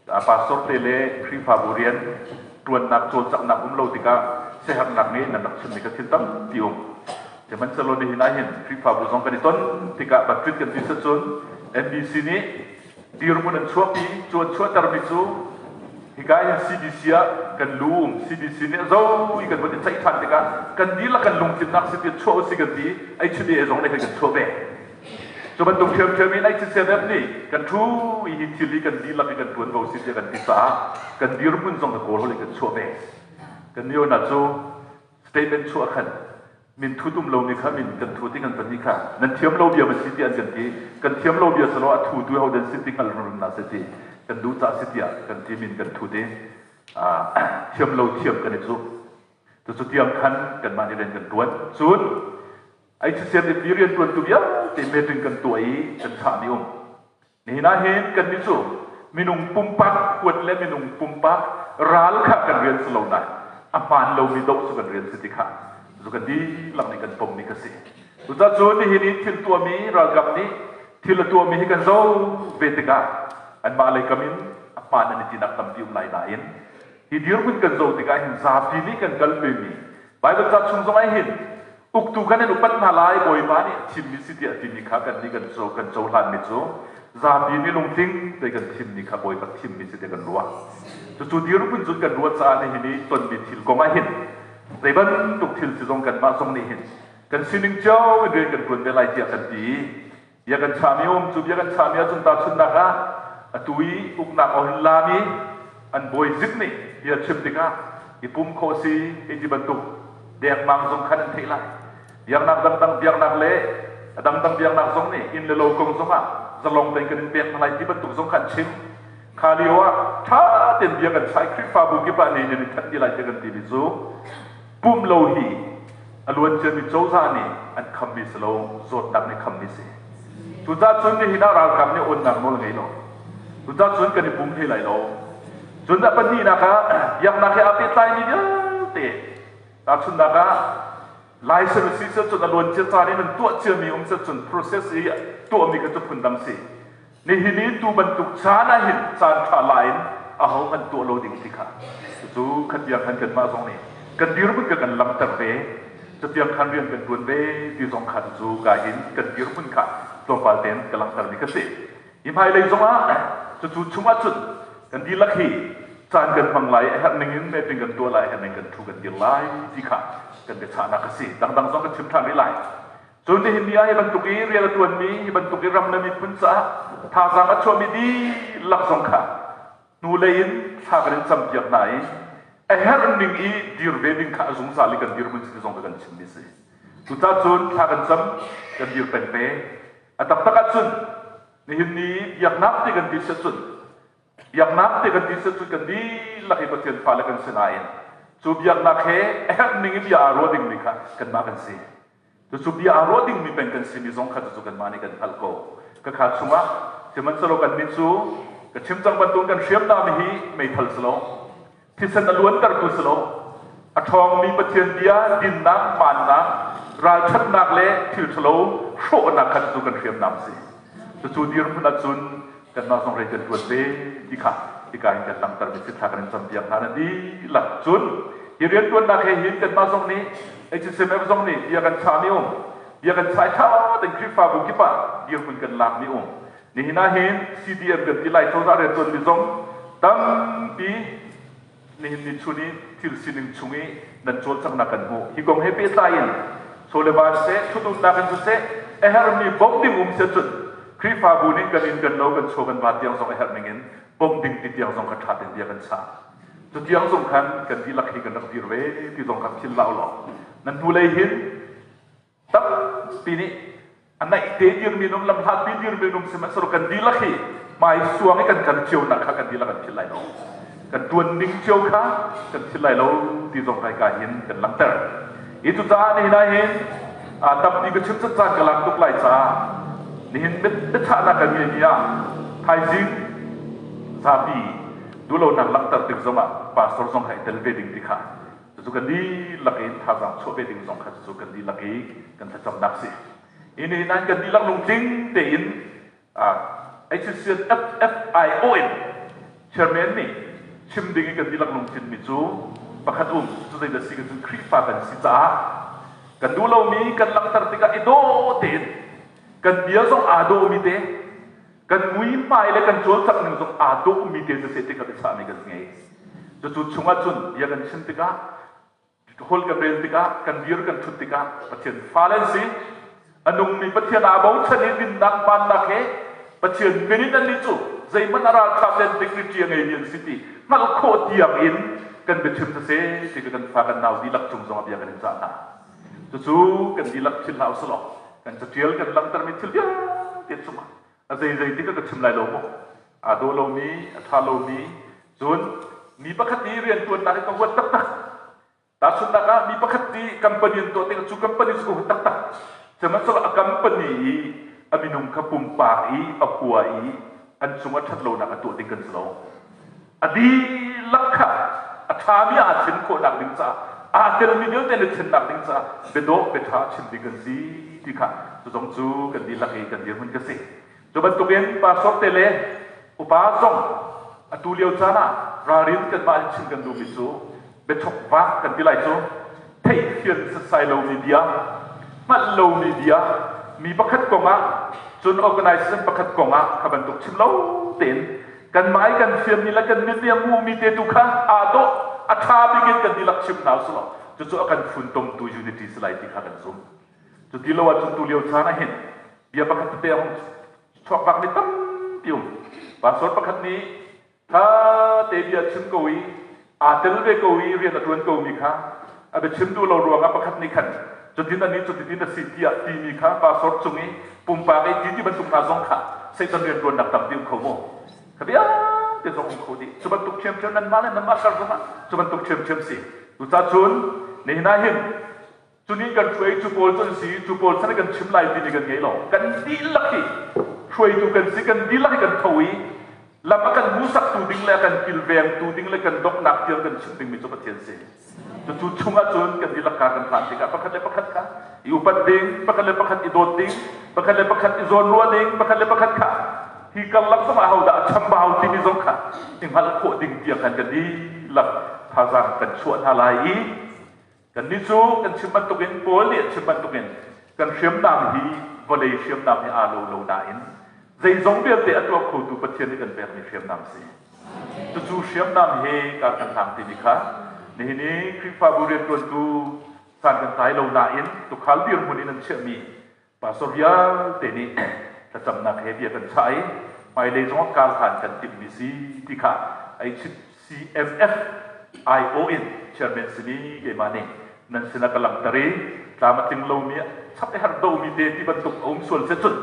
H: Pastor te le Khrihfabu rian ṭuannak cawlcanghnak um lo tikah siaherhnak nih nan rak chimmi kha thil tampi um. Sihmanhsehlaw nihin ah hin Khrihfabu zong kan i ton tikah Baptist kan ti cun NBC nih dirhmun an chuahpi, cu an chuahtermi cu hika hin CBC ah kan lu um CBC nih a zo i kan vun i ceih ṭhan tikah kan dihlak kan lungtlinnak si ti chuah usih kan ti HDA zong nih kan chuah ve. Cu bantuk ṭhiamṭhiam in HCMF nih kan ṭhu i hi thil hi kan dihlak i kan ṭuanvo si tiah kan ti caah kan dirhmun zong ka kawl holh in kan chuah ve. Kan nionak cu statement chuah khan min thut um lomi kha min kan thut i kan pahnih kha nan thiam lo bia ma si ti an kan ti kan thiam lo bia selaw a thu tu ho den si ti hngal rum na si ti kan duh ca si tiah kan ti min kan thut i thiam lo thiam kan i cu cucu tiang khan kanmah nih rian kan tuan cun HCM i rian tuan tu vialte meeting kan tuah i kan chahmi um Nihin ah hin kannih cu minung pumpak huat le minung pumpak ral kha kan rian si lo nain a hmaan lomi doh cu kan rian si ti kha cu kan dihlak nih kan pommi ka si. Cucaah cun nihin i thil tuahmi ralkap nih thil a tuahmi hi kan zoh ve tikah anmah lei kam in a hmaan an i tinak tampi um lai nain hi dirhmun kan zoh tikah hin zapi nih kan kalpimi Baibal ca chung zong ah hin Uktu kan in upat hna lai, Bawipa nih thimmi si tiah timi kha kannih kan co kan cohlanmi cu zapi nih lungtling te kan thimmi kha Bawipa thimmi si tiah kan ruah. Cucu dirhmun cun kan ruah caah nihin i tonmi thil kong ah hin zei bantuk thil si zong kanmah zong nih hin kan sining cio in rian kan ṭuan ve lai tiah kan ti i Bia kan chahmi um cu bia kan chahmi ahcun tahchunhnak ah atu i uknak ohin lami an bawi zik nih bia chim tikah i pum khawh si hei ti bantuk dengmang zong khan an theih lai. Biaknak dangdang biaknak le a dangdang biaknak zong nih inn le lo kong zong ah zalong tein kan in pek hna lai ti bantuk zong kha an chim. Kha lio ah ṭha tein bia kan chah i Khrihfabu kip ah nih nan i thanh dih lai tiah kan timi cu Pum lo hi a luanciami cozah nih an khammi si lo, zawtnak nih khammi si. Cucaah cun nihin ah ralkap nih onnak nawl ngei lo. Cucaah cun kan i pum hlei lai lo. Cun a pahnihnak ah biaknak he aa pehtlaimi vialte tahchunhnak ah license si cun a luancia caan in an tuah ciami um cun process i tuahmi kha cu phundang si. Nihin i tu bantuk caan ah hin caan ṭha la in ahohmanh tuah lo ding ti kha cucu khatiang khan kanmah zong nih kan dirhmun kha kan langhter ve cutiang khan rian kan ṭuan ve ti zong kha cucu ka hin kan dirhmun kha tlawmpal tein ka langhtermi ka si. Hi hmailei zongah cucu chungah cun kan dihlak hi caan kan hmang lai a herh ning in meeting kan tuah lai a herh ning kan ṭhu kan dir lai ti kha kan biachahnak a si. Dangdang zong kan chim ṭhan rih lai. Cun nihin ni ah hi bantuk i rian a ṭuanmi, hi bantuk i ram le miphun caah thazaang a chuahmi dihlak zong kha hnulei in thla kan in campiak hna i a herh ning i dir ve ding kha a zungzal i kan dirhmun si zong kha kan chimmi si. Cucaah cun thla kan cam, kan dir peng ve. A taktak ahcun nihin ni biaknak ti kan ti si cun Biaknak ti kan ti cu kan dihlak i Pathian fale kan si nain cu biaknak he a herh ning i bia aa ruah dingmi kha kanmah kan si. Cucu bia aa ruah dingmi peng kan simi zong kha cucu kanmah nih kan hngalh ko. Ka kha chungah sihmanhsehlaw kannih cu ka chim cang bantukin kan hriamnam hi meithal si lo, thisen a luantertu si lo, a ṭhawngmi Pathian bia dinnak, hmaannak, ralṭhatnak le thil ṭhalo hrawhnak kha cucu kan hriamnam si. Cucu dirhmun ahcun kanmah zong rei kan ṭuan ve ti kha hika hin kan langhtermi cithla kan in campiak hna na dihlak cun hi rianṭuannak he hin kanmah zong nih HCMF zong nih bia kan chahmi um bia kan chai ṭha tein Khrihfabu kip ah dirhmun kan lakmi um nihin ah hin CDM kan ti lai cozah rianṭuanmi zong tampi nihin ni chun i thil sining chung i nan cawlcanghnak kan hmuh. Hi kong he pehtlai in chaw le van seh, ṭhutumnak in siseh, a herhmi bawmh ding um seh cun Khrihfabu nih kan inn kan lo kan chaw kan va tiang zong a herh ning in bawmh ding ti tiang zong kha ṭha tein bia kan chah. Cu tiang zong khan kan dihlak hi kan rak dir ve ti zong kha philh hlah u law nan hnulei hin Tampi nih a naih te dirmi nung lamhlatpi dirmi nung sihmanhsehlaw kan dihlak hi hmai suang i kan kal cio nak kha kan dihlak kan philh lai lo. Kan tuan ning cio kha kan philh lai lo ti zong kai ka hin kan langhter. Hi cucaah nihin ah hin tampi ka chim caan ka lak tuk lai caah nihin biachahnak kan ngeimi ah thaizing zapi duhlonak langhter tik zongah pastor zong kha i tel ve ding ti kha Cucu kan dihlak in thazaang chuah ve ding zong kha cucu kan dihlak i kan thlacamnak si. Hi nihin ah kan dihlak lungtling tein HCFFIO in chairman nih chim ding i kan dihlak lungtlin mi cu pakhat um cu zeidah si kan cun Khrihfa kan si caah kan duh lomi kan langhter tikah i dawh tein kan bia zong aa dawhmi te kan muihmai le kan cawlcangh ning zong aa dawhmi te siseh ti kha biachahmi kan ngei. Cucu chungah cun bia kan chim tikah hol kan rel tikah kan dir kan thut tikah Pathian fale an si. A nungmi Pathian aa bochan i dinnak hmaannak he Pathian min in annih cu zeihmanh a ralṭha le dignity a ngeimi an si ti hngalh khawh tiang in kan biachim siseh ti kan fa kan nau dihlak cung zongah bia kan in cah hna. Cucu kan dihlak philh hlah usih law kan catial kan langhtermi thil vialte cungah a zeizei ti ka chim lai lo maw? Aa dawh lomi, a ṭha lomi, cun mi pakhat i rianṭuannak hi ka huat taktak. Tahchunhnak ah mi pakhat nih company an tuah tikah cu company cu ka huat taktak. Sihmanhsehlaw a company i a minung kha pumpak i a hua i an cung a ṭhat lonak a tuah ding kan si lo. A dihlak kha a ṭhami aa thlen khawhnak ding caah aa telmi vialte an i thlennak ding caah biadawh biaṭha chim ding kan si ti kha cu zong cu kan dihlak i kan dirhmun ka si. Cu bantukin pastor te le upa zong atu lio caan ah ralrin kanmah in chim kan duhmi cu biachok vak kan ti lai cu theihfian setsai lomi bia hngalh lomi bia mi pakhat kong ah cun organization pakhat kong ah kha bantuk chim lo tein kanmah i kan fianmi le kan mit nih a hmuhmi te tu kha aa dawh a ṭha bik in kan dihlak chim hna usih law cucu a kan funtomtu unity si lai ti kha kan zumh. Cuti lo ahcun tu lio caan ah hin bia pakhat tete a hung chuak bakmi tampi um. Pastor pakhat nih tha te bia chim ko i aa tel ve ko i rian a ṭuan komi kha a biachim duh lo ruangah pakhat nih khan cutin anih cutin a si tiah timi kha pastor cung i pumpak i ti ti bantuk hna zong kha Satan rianṭuannak tampi um kho maw? Kha vialte zong um kho dih. Cu bantuk ṭhiamṭhiam nanmah le nanmah kar zongah cu bantuk ṭhiamṭhiam si. Cucaah cun nihin ah hin Cu nih kan hruai cu pawl cu an si cu pawl chan kan chim lai timi kan ngei lo. Kan dihlak hi hruaitu kan si kan dihlak hi kan tho i lam a kan hmuhsaktu ding le a kan kilvengtu ding le kan donghnak tiang kan chim dingmi cu Pathian si. Cucu chungah cun kan dihlak kha kan hlan tikah pakhat le pakhat kha i upat ding, pakhat le pakhat i dawt ding, pakhat le pakhat i zawnruah ding, pakhat le pakhat kha hi karlak zongah ahodah a chambau timi zong kha i hngalh khawh ding tiang khan kan dihlak thazaang kan chuah hna lai i Kannih cu kan chim bantukin Paul nih a chim bantukin kan hriamnam hi vawlei hriamnam he aa lo lo nain zeizong vialte a tuah khotu Pathian nih kan pekmi hriamnam si. Cucu hriamnam he kar kan hlang timi kha nihin i Khrihfabu rianṭuantu san kan tlai lo nain tukhal dirhmun in an chiahmi Pastor vialte nih thlacamnak he bia kan chah i hmailei zongah kar hlan kan timhmi si ti kha HCMF IO in chairman simi keimah nih nan sinah ka langhter i tlam a tling lomi chap i har domi te ti bantuk a um sual si cun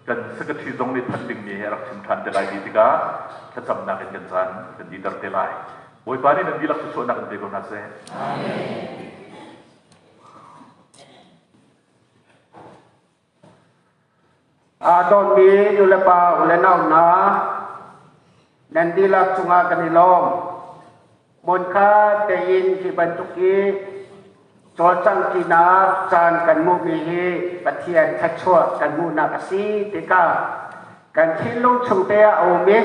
H: kan secretary zong nih thanh dingmi he rak chim ṭhan te lai ti tikah thlacamnak in kan caan kan diter te lai. Bawipa nih nan dihlak thluachuahnak in pe ko hna seh. Amen.
I: Aa dawtmi nulepa u le nau hna, nan dihlak cungah kan i lawm. Hmunkha tein hi bantuk i cawlcanghṭinak caan kan hmuhmi hi Pathian thluachuah kan hmuhnak a si tikah kan thinlung chungte ah a um i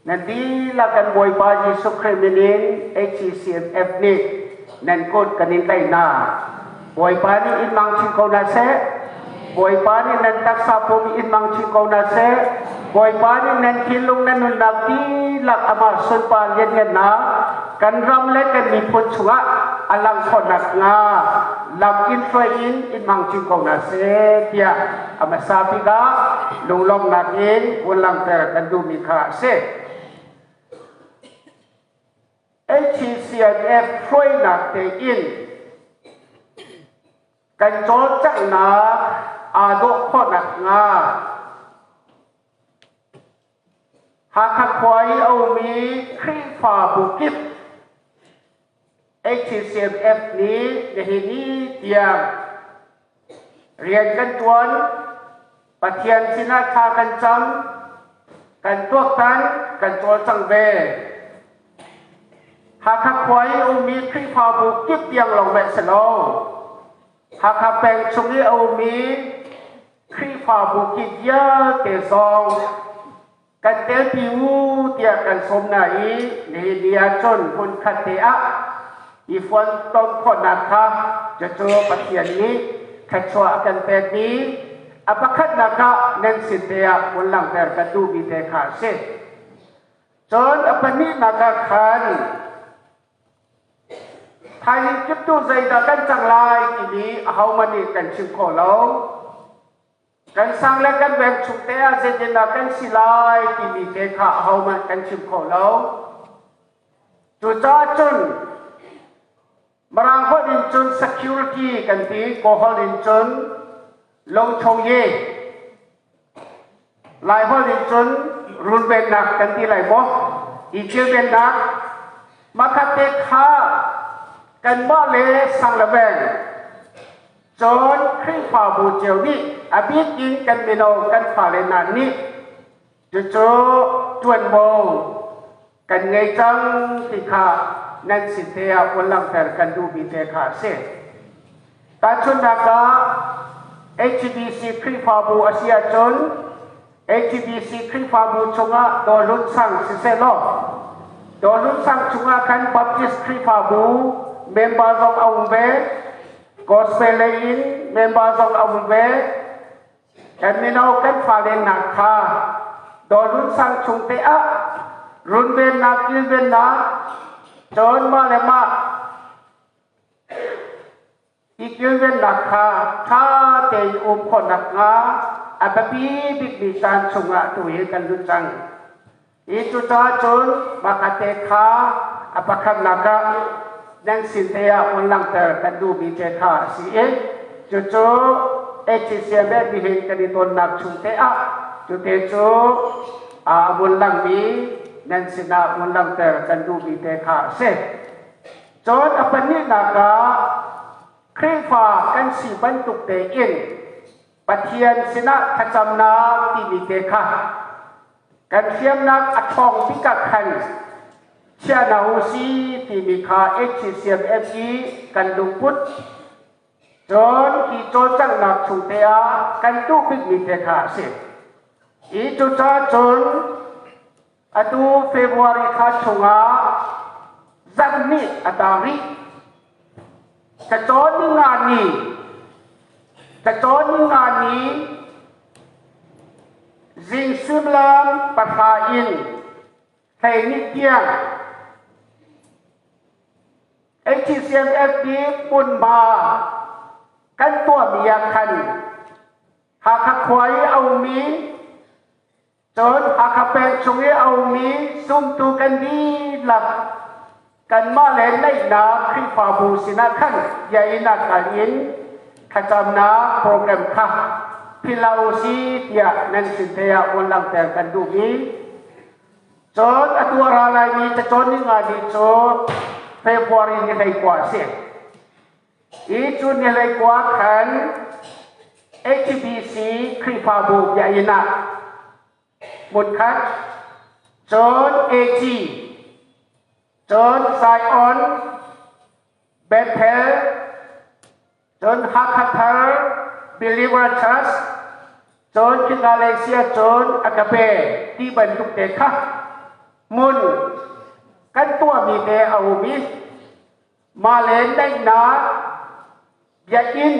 I: nan dihlak kan Bawipa Jesuh Khrih min in HCCMF nih nan kut kan in tlaih hna. Bawipa nih in mang chin ko hna seh. Bawipa nih nan taksa pum in mang chin ko hna seh. Bawipa nih nan thinlung nan nunnak dihlak amah sunpar lianngannak kan ram le kan miphun chungah a lang khawh nakhnga lam in hruai in in hmang chin ko hna seh tiah a hmasa bik ah lunglawmhnak in vun langhter kan duhmi kha a si. HCNF hruainak tein kan cawlcanghnak aa dawh khawh nakhnga Hakha khua i a ummi Khrihfabu kip HCMF nih nihin ni tiang rian kan ṭuan, Pathian sinah thla kan cam, kan tuaktan, kan cawlcang ve. Hakha khua i a ummi Khrihfabu kip tiang lawng meh si lo. Hakha peng chung i a ummi Khrihfabu kip vialte zong kan telpi u tiah kan sawm hna i nihin ni ahcun hmunkhat te ah i fontom khawhnak kha cucu Pathian nih thluachuah a kan pekmi a pakhatnak ah nan sin te ah hun langhter kan duhmi te kha a si. Cun a pahnihnak ah khan. Thaizing kiptu zeidah kan cang lai timi ahohmanh nih kan chim khawh lo. Kan sang le kan veng chung te ah zeitindah kan si lai timi te kha ahohmanh kan chim khawh lo. Cucaah cun Mirang holh in cun security kan ti, Kawl holh in cun longchoye. Lai holh in cun runvennak kan ti lai maw? I kilvennak. Makhat te kha kanmah le sang le veng cun Khrihfabu cio nih a bik in kan mino kan fale hna nih cucu ṭuanvo kan ngei cang ti kha nan sin te ah vun langhter kan duhmi te kha a si. Tahchunhnak ah HBC Khrihfabu a si ahcun HBC Khrihfabu chungah Dawhlun sang siseh law Dawhlun sang chungah khan Baptist Khrihfabu member zong a um ve, Gospel lei in member zong a um ve, Kan mino kan fale hna kha dawrun sang chung te ah runvennak kilvennak cun mah le mah i kilvennak kha ṭha tein um khawh nakhnga a biapi bikmi caan chungah tu hi kan lut cang. Hi cucaah cun mahkate kha a pakhatnak ah nan sin te ah hun langhter kan duhmi te kha a si i cucu HCM he nihin kan i tonnak chung te ah cute cu a vun langmi nan sinah vun langhter kan duhmi te kha a si. Cun a pahnihnak ah Khrihfa kan si bantuk tein Pathian sinah thlacamnak timi te kha kan hriamnak a ṭhawng bik ah khan chia hna u si timi kha HCMF i kan lungput cun hi cawlcanghnak chung te ah kan duh bikmi te kha a si. Hi cucaah cun atu February thla chungah zarhhnih a tang rih. Cacawn ninga ni Cacawn ninga ni zing suimilam pahra in 12 tiang HCMFP hmunhma kan tuahmi ah khan Hakha khua i a ummi Cun Hakha peng chung i a ummi zumtu kan dihlak kanmah le naihnak Khrihfabu sinah khan bia inn ah kal in thlacamnak program kha philh hlah u si tiah nan sin te ah vun langhter kan duh i cun atu a ra laimi cacawn ninga ni cu February ni 19 a si. Hi cu ni 19 khan HBC Khrihfabu biakinn ah hmunkhat cun AG cun Zion Bethel cun Hakha Thar Believer Church cun khika lei si ahcun Agape ti bantuk te kha hmun kan tuahmi te a um i mah le naihnak biakinn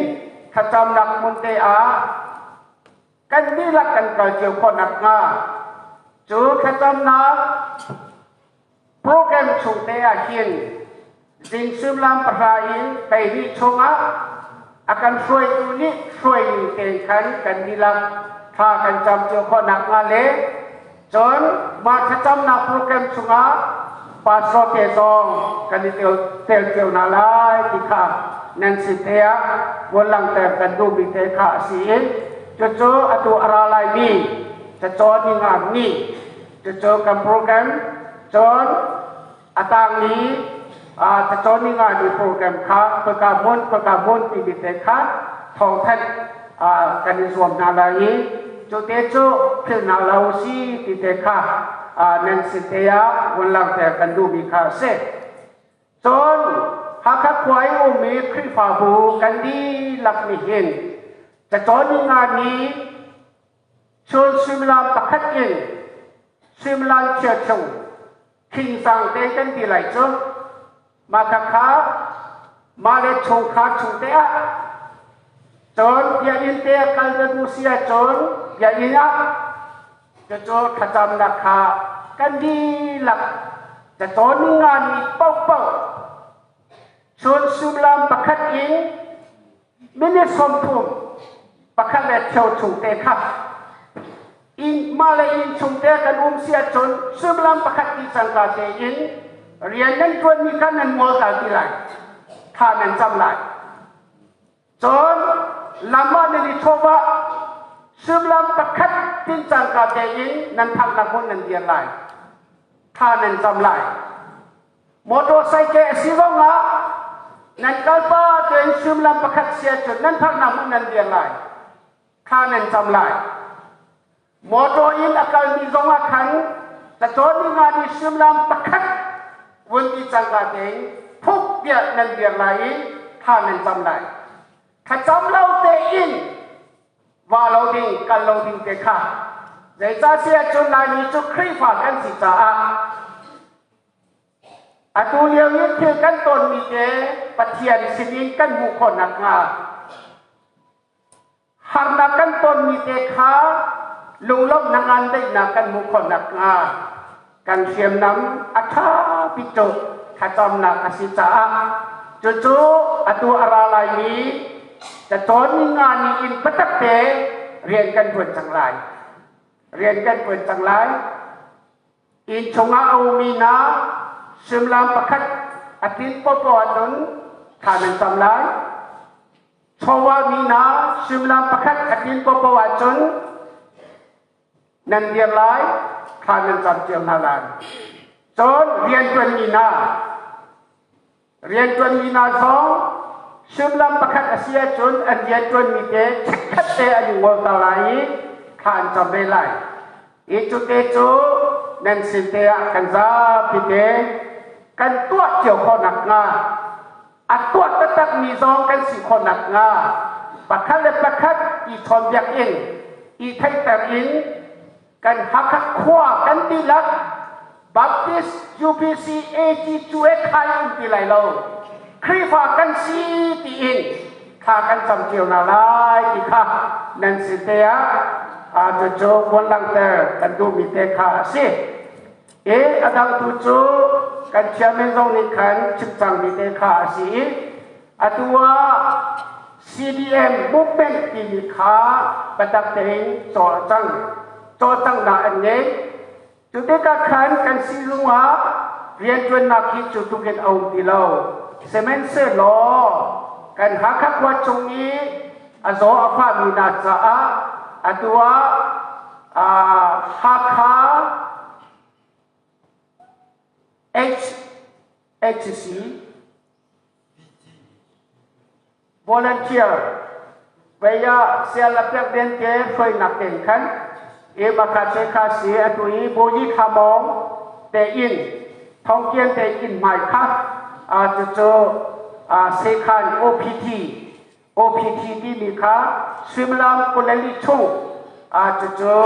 I: thlacamnak hmun te ah kan dihlak kan kal cio khawh nakhnga cu thlacamnak program chung te ah hin zing suimilam 10 in 12 chungah a kan hruaitu nih hruai ning tein khan kan dihlak thla kan cam cio khawh nakhnga le cun mah thlacamnak program chungah pastor te zong kan i tel cio hna lai ti kha nan sin te ah bual langhter kan duhmi te kha a si i cucu atu a ra laimi cacawn ninga ni cucu kan program cun a tangmi cacawn ninga ni program kha khoika hmun khoika hmun timi te kha thawngthanh kan i zuam hna lai i cu te cu philh hna lo si ti te kha nan sin te ah vun langhter kan duhmi kha a si. Cun Hakha khua i ummi Khrihfabu kan dihlak nih hin cacawn ninga ni chun suimilam pakhat in suimilam chia chung khingtang te kan ti lai cu mah khakha mah le chungkhar chung te ah cun biakinn te ah kal na duh si ahcun biakinn ah cucu thlacamnak kha kan dihlak cacawn nga ni paohpaoh. Cun suimilam pakhat in minute 30 pakhat le cheu chung te kha inn mah le inn chung te kan um si ahcun suimilam pakhat ti cangka tein rian nan ṭuanmi kha nan ngol ta ti lai. Thla nan cam lai. Cun lam ah nan i chawh ah suimilam pakhat tin cangka tein nan phaknak hmun nan dir lai. Thla nan cam lai. Motorcycle a si zongah nan kalpa tein suimilam pakhat si ahcun nan phaknak hmun nan dir lai. Thla nan cam lai. Motor in a kalmi zongah khan cacawn ni nga ni suimilam pakhat vun ti cangka tein phuk tiah nan dir lai i thla nan cam lai. Thlacam lo tein va lo ding, kal lo ding te kha. Zeicahtiah cun Laimi cu Khrihfa kan si caah atu lio i thil kan tawnmi te Pathian sinin kan hmuh khawh nakhnga harnak kan tonmi te kha lunglawmhnak ngan daihnak kan hmuh khawh nakhnga kan hriamnam a ṭha bik cu thlacamnak a si caah cucu atu a ra laimi cacawn ni nga ni in biatak te rian kan ṭuan cang lai. Rian kan ṭuan cang lai. Inn chungah a ummi hna suimilam pakhat a tlin popoh ahcun thla nan cam lai. Chawva mi hna suimilam pakhat a tlin popoh ahcun nan dir lai, thla nan cam cio hna lai. Cun rianṭuanmi hna, rianṭuanmi hna zong suimilam pakhat a si ahcun an rianṭuanmi te chikkhat te an i ngolter lai i thla an cam ve lai. Hi cu te cu nan sin te ah kan zapi te kan tuah cio khawh nakhnga a tuah taktakmi zong kan si khawh nakhnga pakhat le pakhat i chawnbiak in i theihter in kan Hakha khua kan dihlak Baptist UPC AG cu e khai um ti lai lo Khrihfa kan si tiin thla kan cam cio hna lai ti kha nan sin te ah cucu buan langhter kan duhmi te kha a si. E a dang tu cu kan chairman zong nih khan chim cangmi te kha a si i atu ah CDM movement timi kha biatak tein cawl a cang cawlcanghnak an ngei. Cu tikah khan kan sizung ah rianṭuannak hi cu tuk in a um ti lo. Sihmanhsehlaw kan Hakha khua chung i a zaw a fahmi hna caah atu ah Hakha HHC volunteer veya sial la pek den te hruainak ten khan e baka te kha si atu i boji thamong te in thongkian te in mai kha a cu cu a sekhan OPT OPT timi kha suimilam 24 chung a cucu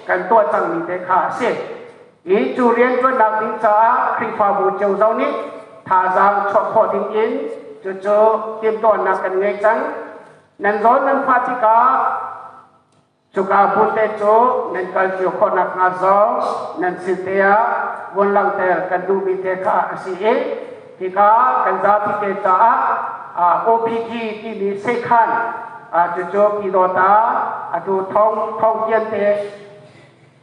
I: kan tuah cangmi te kha a si. I cu rianṭuannak ding caah Khrihfabu cio zong nih thazaang chuah khawh ding in cucu timhtuahnak kan ngei cang. Nan zawn nan fah tikah Cuka hmun te cu nan kal cio khawh nakhnga zong nan sin te ah vun langhter kan duhmi te kha a si i hika kan zapi te caah OPG timi sekhan cucu Pyidawta atu thong thongtian te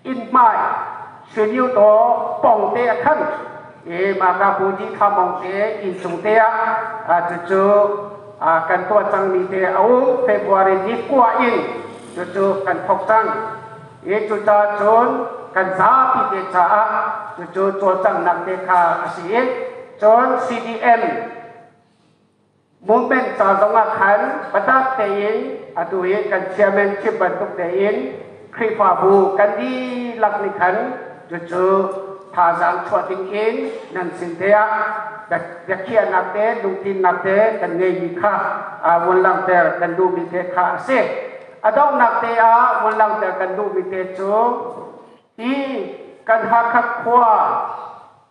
I: inn hmai Sunyu taw pong te a khan i maka Buji Thamong te inn cung te ah cucu kan tuah cangmi te a um. February ni 9 in cucu kan thok cang i cucaah cun kan zapi te caah cucu cawlcanghnak te kha a si i cun CDM movement ca zongah khan biatak tein atu hi kan chairman chim bantuk tein Khrihfabu kan dihlak nih khan cucu thazaang chuah ding in nan sin te ah biakhiahnak te lungtlinnak te kan ngeimi kha vun langhter kan duhmi te kha a si. A donghnak te ah vun langhter kan duhmi te cu hi kan Hakha khua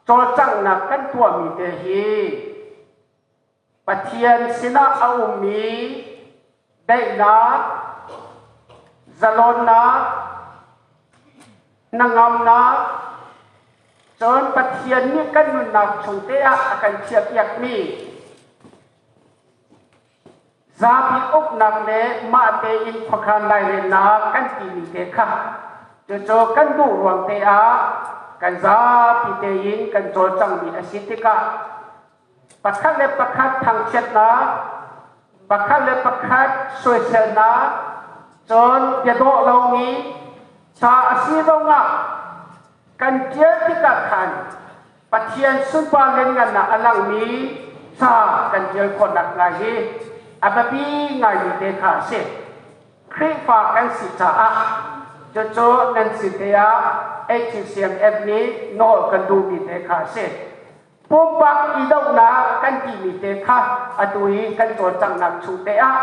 I: cawlcanghnak kan tuahmi te hi Pathian sinah a ummi daihnak, zalonnak, hnangamnak, cun Pathian nih kan nunnak chung te ah a kan chiahpiakmi Zapi uknak le mah tein khuakhan lairelnak kan timi te kha cucu kan duh ruang te ah kan zapi tein kan cawlcangmi a si tikah pakhat le pakhat thangchiatnak, pakhat le pakhat soiselnak, cun biadawh lomi ca a si zongah kan ṭial tikah khan Pathian sunpar lianngannak a langmi ca kan ṭial khawh nakhnga hi a biapi ngaimi te kha a si. Khrihfa kan si caah cucu nan sin te ah HCMF nih nawl kan duhmi te kha a si. Pumpak i dohnak kan timi te kha atu i kan cawlcanghnak chung te ah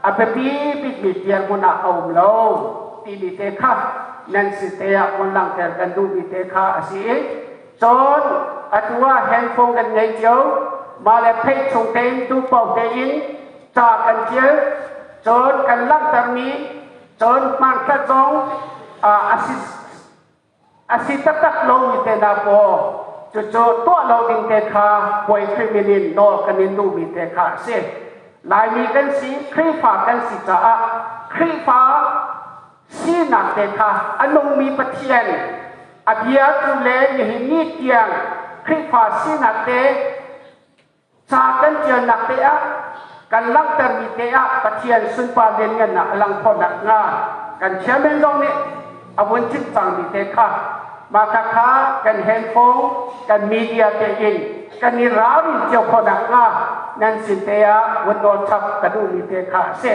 I: a biapi bikmi dirhmun ah a um lo timi te kha nan sin te ah vun langhter kan duhmi te kha a si i cun atu ah handphone kan ngei cio mah le theih chung tein duhpaoh tein ca kan ṭial cun kan langhtermi cun hmanthlak zong a si taktak lomi te hna paw cucu tuah lo ding te kha puai Khrih in nawl kan in duhmi te kha a si. Laimi kan si, Khrihfa kan si caah Khrihfa sinak te kha a nungmi Pathian a bia tu le nihin ni tiang Khrihfa sinak te ca kan ṭialnak te ah kan langhtermi te ah Pathian sunpar lianngannak a lang khawh nakhnga kan chairman zong nih a vun chim cangmi te kha mah kha kan handphone kan media te in kan i ralrin cio khawh nakhnga nan sin te ah vun nawl chap ka duhmi te kha a si.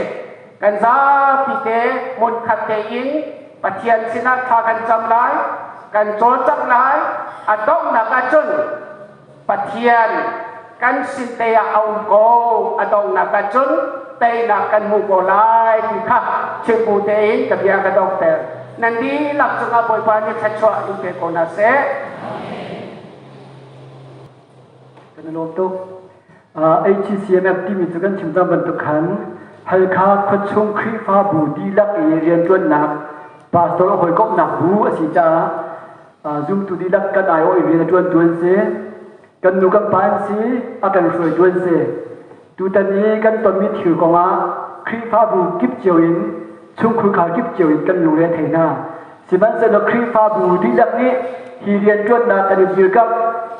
I: Kan zapi te hmunkhat tein Pathian sinah thla kan cam lai, kan cawlcangh lai, a donghnak ahcun Pathian kan sin te ah a um ko, a donghnak ahcun teinak kan hmu ko lai ti kha chimbu tein ka bia ka donghter. Nan dihlak cungah Bawipa nih thluachuah in pe ko hna seh.
A: Kan i lawm tuk. HCMF timi cu kan chim cang bantuk khan Halkha khuachung Khrihfabu dihlak i rianṭuannak pastor hawikomhnak bu a si caah zumtu dihlak kan aiawh i rian a ṭuantu an si. Kan nu kan pa an si, a kan hruaitu an si. Tutan i kan tonmi thil kongah Khrihfabu kip cio in chungkhur khar kip cio in kan lungre a thei hna. Sihmanhsehlaw Khrihfabu dihlak nih hi rianṭuannak kan i dirkamh,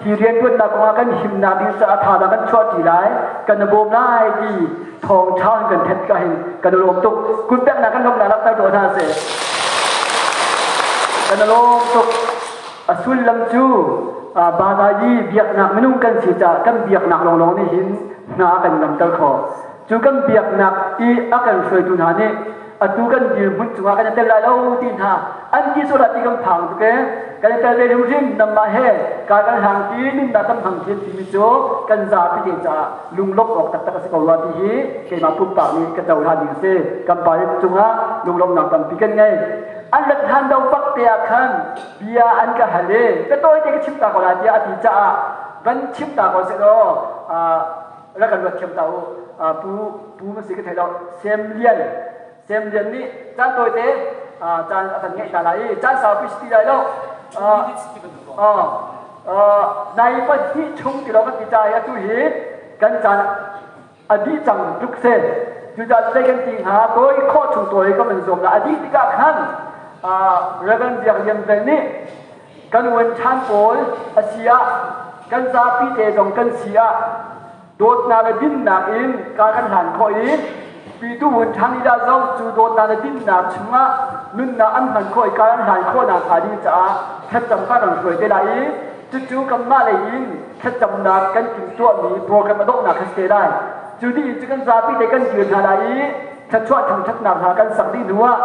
A: hi rianṭuannak kongah kan himnak ding caah thazaang kan chuahṭi lai, kan i bawm lai ti thawngṭha kan thenh ka hin kan i lawm tuk. Kutpeknak kan lawmhnak langhter tuah hna sih. Kan i lawm tuk. A sullam cu Badayi biaknak minung kan si caah kan biaknak lawnglawng nih hin hna kan ngamter khawh. Cu kan biaknak i a kan hruaitu hna nih atu kan dirhmun cungah kan i tel lai lo ti hna an ti sual ti kan phang tuk e kan i tel ve hrimhrim nangmah he ka kan hlang ti nunnak kan hmang thin timi cu kan zapi te caah lunglawmh awk taktak a si ko rua ti hi keimah pumpak nih ka cohlan ding a si kan pa cungah lunglawmhnak tampi kan ngei an rat hlan do bak te ah khan bia an ka hal i ka tawi te ka chim ta ko lai tiah a ti caah van chim ta ko seh law rak kan ruat thiam ta u pu pu ma si ka thei lo Sem Lian Sem Lian nih caan tawi te caan a kan ngeih ta lai i caan saupi si ti lai lo nai pahnih chung ti lo kan ti ca i atu hi kan caan a dih cang tuk se cucaah zei kan ti hnga tawi khawh chung tawi kan zuam la a dih tikah khan Reverend Biak Lian Vel nih kan uan ṭhan pawl a si ah kan zapi te zong kan si ah dawtnak le dinnak in kar kan hlan khawh i pitu hun ṭhan i dah zong cu dawtnak le dinnak chungah nunnak an hman khawh i kar an hlan khawhnak hnga ding caah thlacam kha kan hruai te lai i cucu kanmah lei in thlacamnak kan timhtuahmi program a donghnak kha si te lai. Cu dih in cu kan zapi te kan dir hna lai i thluachuah thangṭhatnak hna kan sak dih hnuah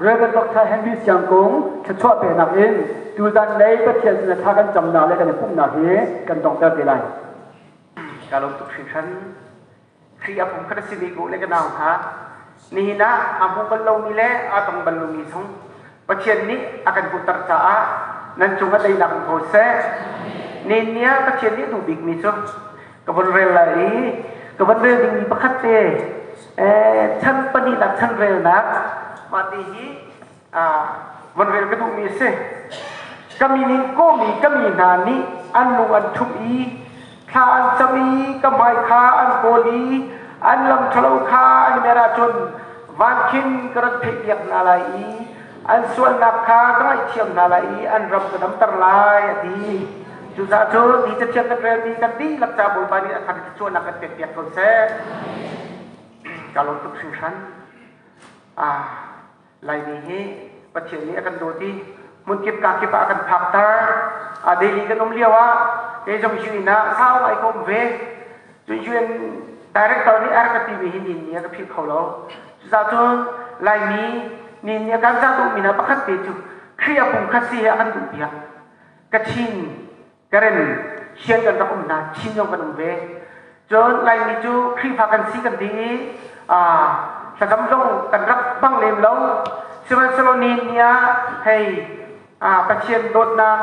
A: Reverend Dr. Henry Siang Kung thluachuah peknak in tuzan lei Pathian sinah thla kan camnak le kan i pumhnak hi kan donghter te lai.
J: Ka lawm tuk hringhran. Khrih a pum khat a simi ko le ka nau hna. Nihin ah aa hmu bal lomi le aa tong bal lomi zong Pathian nih a kan hmuhter caah nan cungah daihnak um ko seh. Nihin ni ah Pathian nih a duh bikmi cu ka von rel lai i ka von rel dingmi pakhat te chan pahnihnak chan relnak mah ti hi von rel ka duhmi a si. Ka min in kawmi ka mi hna nih an lung an ṭhumh i thla an cam i ka hmai kha an kawl i An lam ṭhalo kha an i mer ahcun van khin ka rat theihpiak hna lai i an sualnak kha ka ngaihthiam hna lai i an ram ka damter lai, a ti. Cucaah cun hi cathiang kan relmi kan dihlak ca Bawipa nih a thar i thluachuahnak kan pekpiak ko seh. Ka lawm tuk hringhran. Ah, Laimi hi Pathian nih a kan dawt i hmunkip kakip ah a kan phakter. A Delhi kan um lio ah kei zong UN ah sau ngai ka um ve. Cun UN director nih a rak ka timi hi nin ni a ka philh kho lo. Cucaah cun Laimi nin ni a kan zah duhmi hna pakhat te cu Khrih a pumkhat si hi a kan duhpiak. Kachin, Karen, Sian kan rak um hna, Chin zong kan um ve. Cun Laimi cu Khrihfa kan si kan ti i thlacam zong kan rak bang lem lo. Sihmanhsehlaw nihin ni ah hei Pathian dawtnak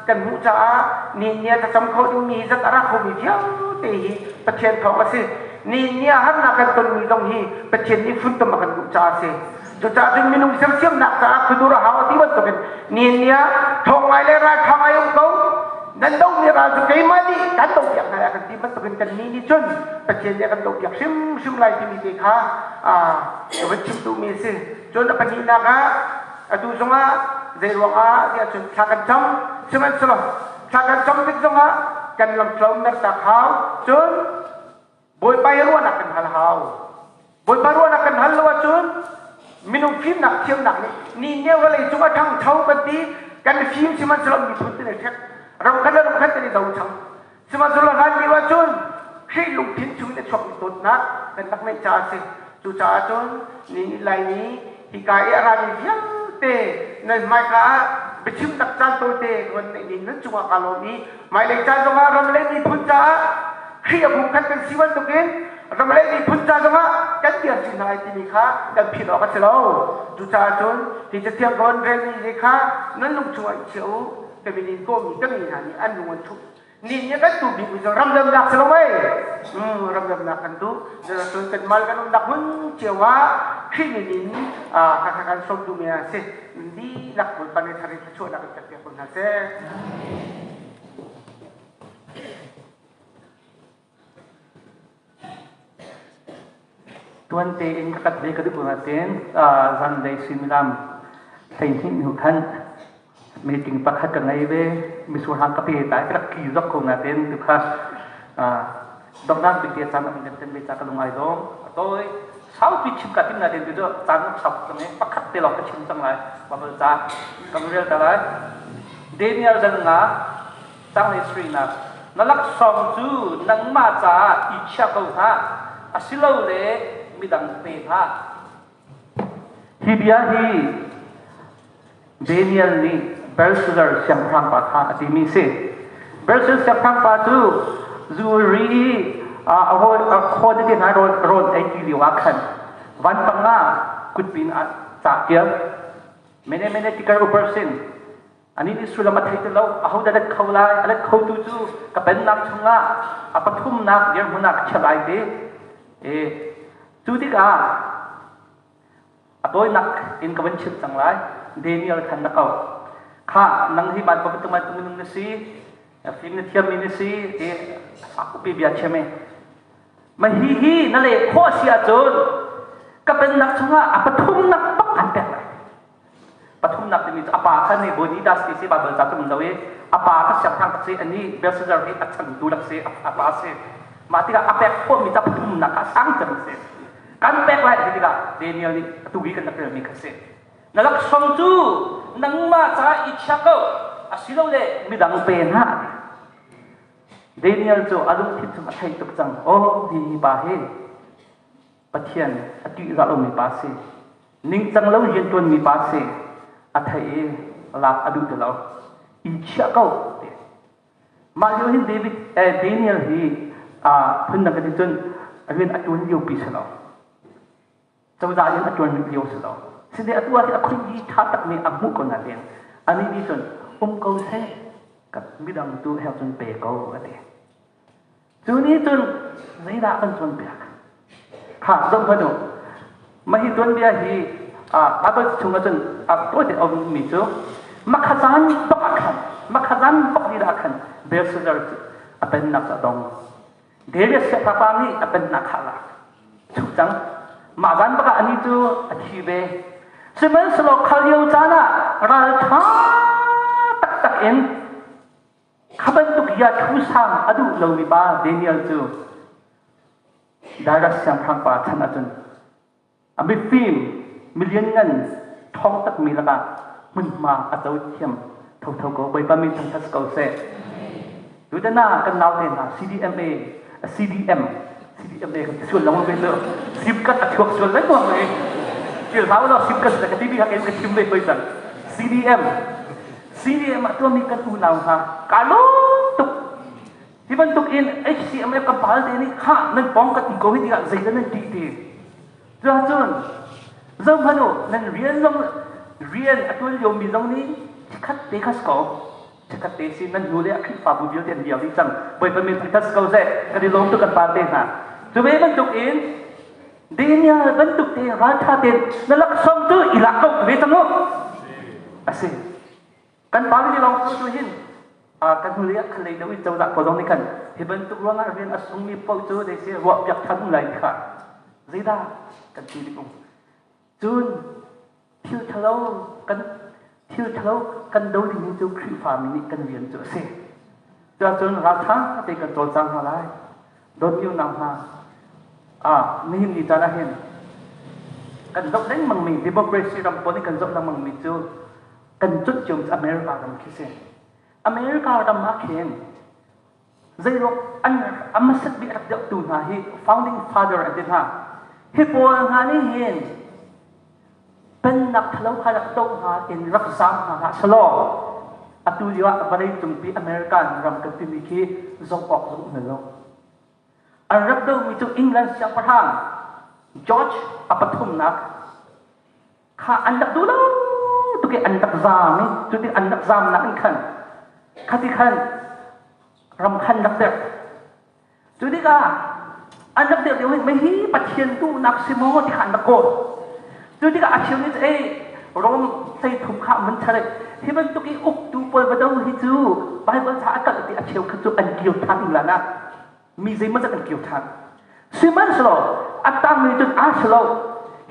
J: kan hmuh caah nihin ni ah thlacam kho dingmi hi zat a ra khomi vialte hi Pathian thawng a si. Nihin ni ah harnak kan tonmi zong hi Pathian nih funtom a kan duh caah a si. Cucaah cun minung sersiamnak caah khuadur a hau a ti bantukin nihin ni ah thawng ngai le ralṭha ngai um ko. Nan dohmi ral cu keimah nih kan dohpiak hna lai kan ti bantukin kan nih nih cun Pathian nih a kan dohpiak hrimhrim lai timi te kha ka van chim duhmi a si. Cun a pahnihnak ah atu zongah zei ruangah tiah cun thla kan cam. Sihmanhsehlaw thla kan cam tik zongah kan lamtlo mertak hau. Cun Bawipa i ruahnak kan hal hau. Bawipa ruahnak kan hal lo ahcun minung fimnak thiamnak nih ni ne vawlei cung a ṭhangcho kan ti kan fim sihmanhsehlaw miphun tin i ṭhek ram khat le ram khat kan i do chang sihmanhsehlaw hlan lio ahcun Khrih lungthin chung in a chuakmi dawtnak kan rak ngeih caah a si. Cucaah cun ni nih Laimi hika i a rami vialte nan hmaika ah biachim tak caan tawite ka van neih ning nan cungah kaa lawm i hmailei caan zongah ram le miphun caah Khrih a bungkhat kan si bantukin ram le miphun ca zongah kan dirṭi hna lai timi kha kan philh awk a si lo. Cucaah cun hi cathiang ka van relmi hi kha nan lung chungah i chia u. Ka min in kawhmi ka mi hna nih an lung an thup Nih nih kan tu bik mi cu ramdamnak si lo mei ramdamnak kan duh cun kan mal kan umnak hmun cio ah Khrih min in kha kan sawm duhmi a si dihlak Bawipa nih thar in thluachuahnak in kan pek ko hna seh.
K: Tuan tein ka kat ve ka duh ko nain zanlei suimilam 12 hnu khan meeting pakhat ka ngei ve. Misurhang ka pe ta ka rak tli zok ko nain tu kha donghnak bik te caan an kan ten ve ca ka lung ai lawm. A tawi saupi chim ka tim nain tu cu caan sau cang i pakhat te lawng ka chim cang lai. Bible ca kan rel ta lai. Daniel dal nga Tanglei Srinak, na laksawng cu nangmah caah i chia ko hlah, asilole midang pe hlah. Hi bia hi Daniel nih Belshazzar siangpahrang pa kha a timi si. Belshazzar siangpahrang pa cu zuri i a hawi te hna rawl ei ti lio ah khan vanpang ah kutpin ah ca tial. Mene mene tikar upersin Anih nih sullam a thei ti lo. Ahodah let kho lai? A let khotu cu ka pennak chungah a pathumnak dirhmun ah ka chiah lai ti. E, cu tikah a tawinak in ka van chimh cang lai. Daniel khan na ko. Kha nang hi van bantuk bantuk minung na si, fim na thiammi na si, ti upi bia chim e. Ma hi hi na leh khawh si ahcun ka pennak chungah a pathumnak bak an pek lai. Pathumnak timi cu a pa kha nih Bonitas ti si Baibal ca cu mun lo i a pa kha siangpahrang tak si ani Belshazzar hi a changtu rak si a pa si. Mah tikah a pek khawhmi ca pathumnak kha sang cem si. Kan pek lai ti tikah Daniel nih atu hi kan rak relmi kha si. Na laksawng cu nangmah caah i chia ko asilole midang pe hna. Daniel cu a lungthin chung a thei tuk cang. Oh, hi pa hi Pathian a ṭihzah lomi pa si. Ningcang lo rianṭuanmi pa si. A theih i lak a duh ti lo. I chiah ko ti. Mah lio hin David eh, Daniel hi phundang ka ti cun rian a ṭuan lio pi si lo. Cozah rian a ṭuan lio si lo. Sile atu ah a khun hi ṭha takmi a hmuh ko nain anih nih cun um ko seh midang tu he cun pe ko a ti. Cu nih cun zeidah kan cawnpiak? Kha zoh hmanh u. Mah hi tuanbia hi Bible chung ahcun a tawite a ummi cu makhazan bak ah khan makhazan bak lila ah khan Belshazzar cu a pennak cu a dong. Darius siangpahrang nih a pennak kha a lak. chuh cang. Mah zan bak ah anih cu a thi ve. Sihmanhsehlaw kha lio caan ah ralṭha taktak in kha bantuk ya thu sang a duh lomi pa Daniel cu Darius siangpahrang pa chan ahcun a mifim milianngan ṭhawng takmi lakah hmunhma a co thiam thotho ko. Bawipa min thangṭhat si ko seh. Tutan ah kan naute hna CDMA, CDM, CDMA kan ti sual lo ve cu. Simkat a chuak sual lengmang ve. Thil hau lo simkat ka ti mi ka chim ve hoi cang. CDM, CDM ah tuahmi kan unau hna ka lawm tuk. Hi bantuk in HCMF kan pal te nih kha nan pong ka ti ko hi tikah zeidah nan ti ti. Cuahcun zohhmanh u nan rian zong rian a tuan liomi zong nih chikkhat te kha si ko. Chikkhat te si nan hnu le a Khrihfabu vialte an diau dih cang. Bawipa min thangṭhat si ko seh. Kan i lawm tuk kan pa te hna. Cu ve bantuk in Daniel bantuk te ralṭha tein na laksawng cu i lak ko ve cang u. Asi. Kan pa nih lawng cu hin kan hnu lei ah khan lei lo in cozah pawl zong nih khan hi bantuk ruangah rian a sungmi paoh cu dei si ruah piak than um lai kha zeidah kan ti ding um cun thil thalo kan thil thalo kan do ding hi cu Khrihfa mi nih kan rian cu a si cuahcun raltha te kan cawlcang hna lai dawt unau hna ah nihin ni caan ah hin kan zoh lengmang mi democracy ram pawl nih kan zoh lengmang mi cu kan cut cio America ram khi si. America ram ah khin zeiruang an amasat bik rak deuhtu hna hi founding father an ti hna. Hi pawl hna nih hin pennak thalo kha rak doh hna in rak zaam hna hlah selaw atu lio ah vawlei cungpi American ram kan timi khi zoh awk zong um lo. An rak dohmi cu England siangpahrang George a pathumnak kha an rak duh lo tuk i an rak zaam i cuti an rak zaamnak in khan khati khan ram khan rak derh cu tikah an rak derh lio hi hi Pathian duhnak si maw ti kha an rak kawl cu tikah a cheu nih ei Rom 13 kha mun chare hi bantuk i uktu pawl va do hi cu Bible ca a kalh ti a cheu kha cu an kir than England ah mi zeimawzat an kir ṭhan. Sihmanhsehlaw a tangmi cun aa si lo.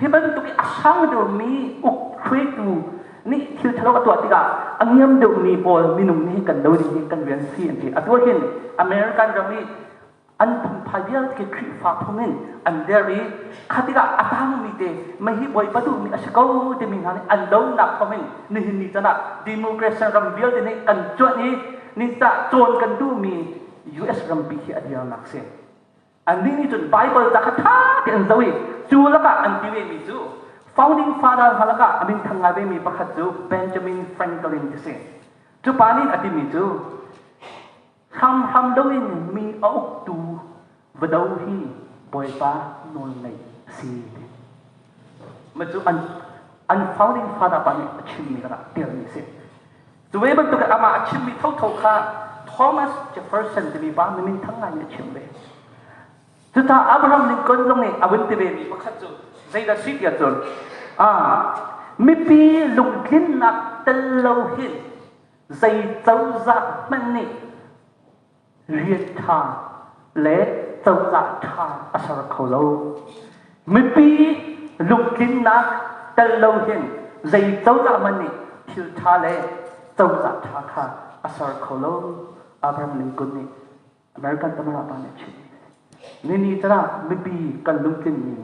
K: Hi bantuk i a sang deuhmi uk hruaitu nih thil ṭhalo a tuah tikah a ngiam deuhmi pawl minung nih kan do ding hi kan rian si an ti. Atu ah hin American ram i an phungphai vialte khi Khrihfa phung in an der i kha tikah a tangmi te mei hi Bawipa duhmi a si ko timi hna nih an donak thawng in nihin ni can ah democracy ram vialte nih kan cuanh i ni tah cawn kan duhmi US rampi khi a dirnak si. Annih nih cun Bible ca kha ṭha tein an zoh i cu lakah an ti vemi cu founding father hna lakah a min thang ngai vemi pakhat cu Benjamin Franklin ti si. Cu pa nih a timi cu hramhram loin mi a uktu va do hi Bawipa nawl ngeih a si. Ma cu an an founding father pa nih a chimmi lakah tirmi a si. Cu ve bantuk in amah a chimmi thotho kha Thomas Jefferson timi pa min thang ngai nih a chim ve. Cucaah Abraham Lincoln zong nih a vun ti vemi pakhat cu zeidah si tiah cun mipi lungtlinnak tel lo hin zei cozah hmanh nih rian ṭha le cozah ṭha a ser kho lo. Mipi lungtlinnak tel lo hin zei cozah hmanh nih thil ṭha le cozah ṭha kha a ser kho lo. Abraham Lincoln nih American tamara pa nih a chim. Nini caah mipi kan lungtlin mi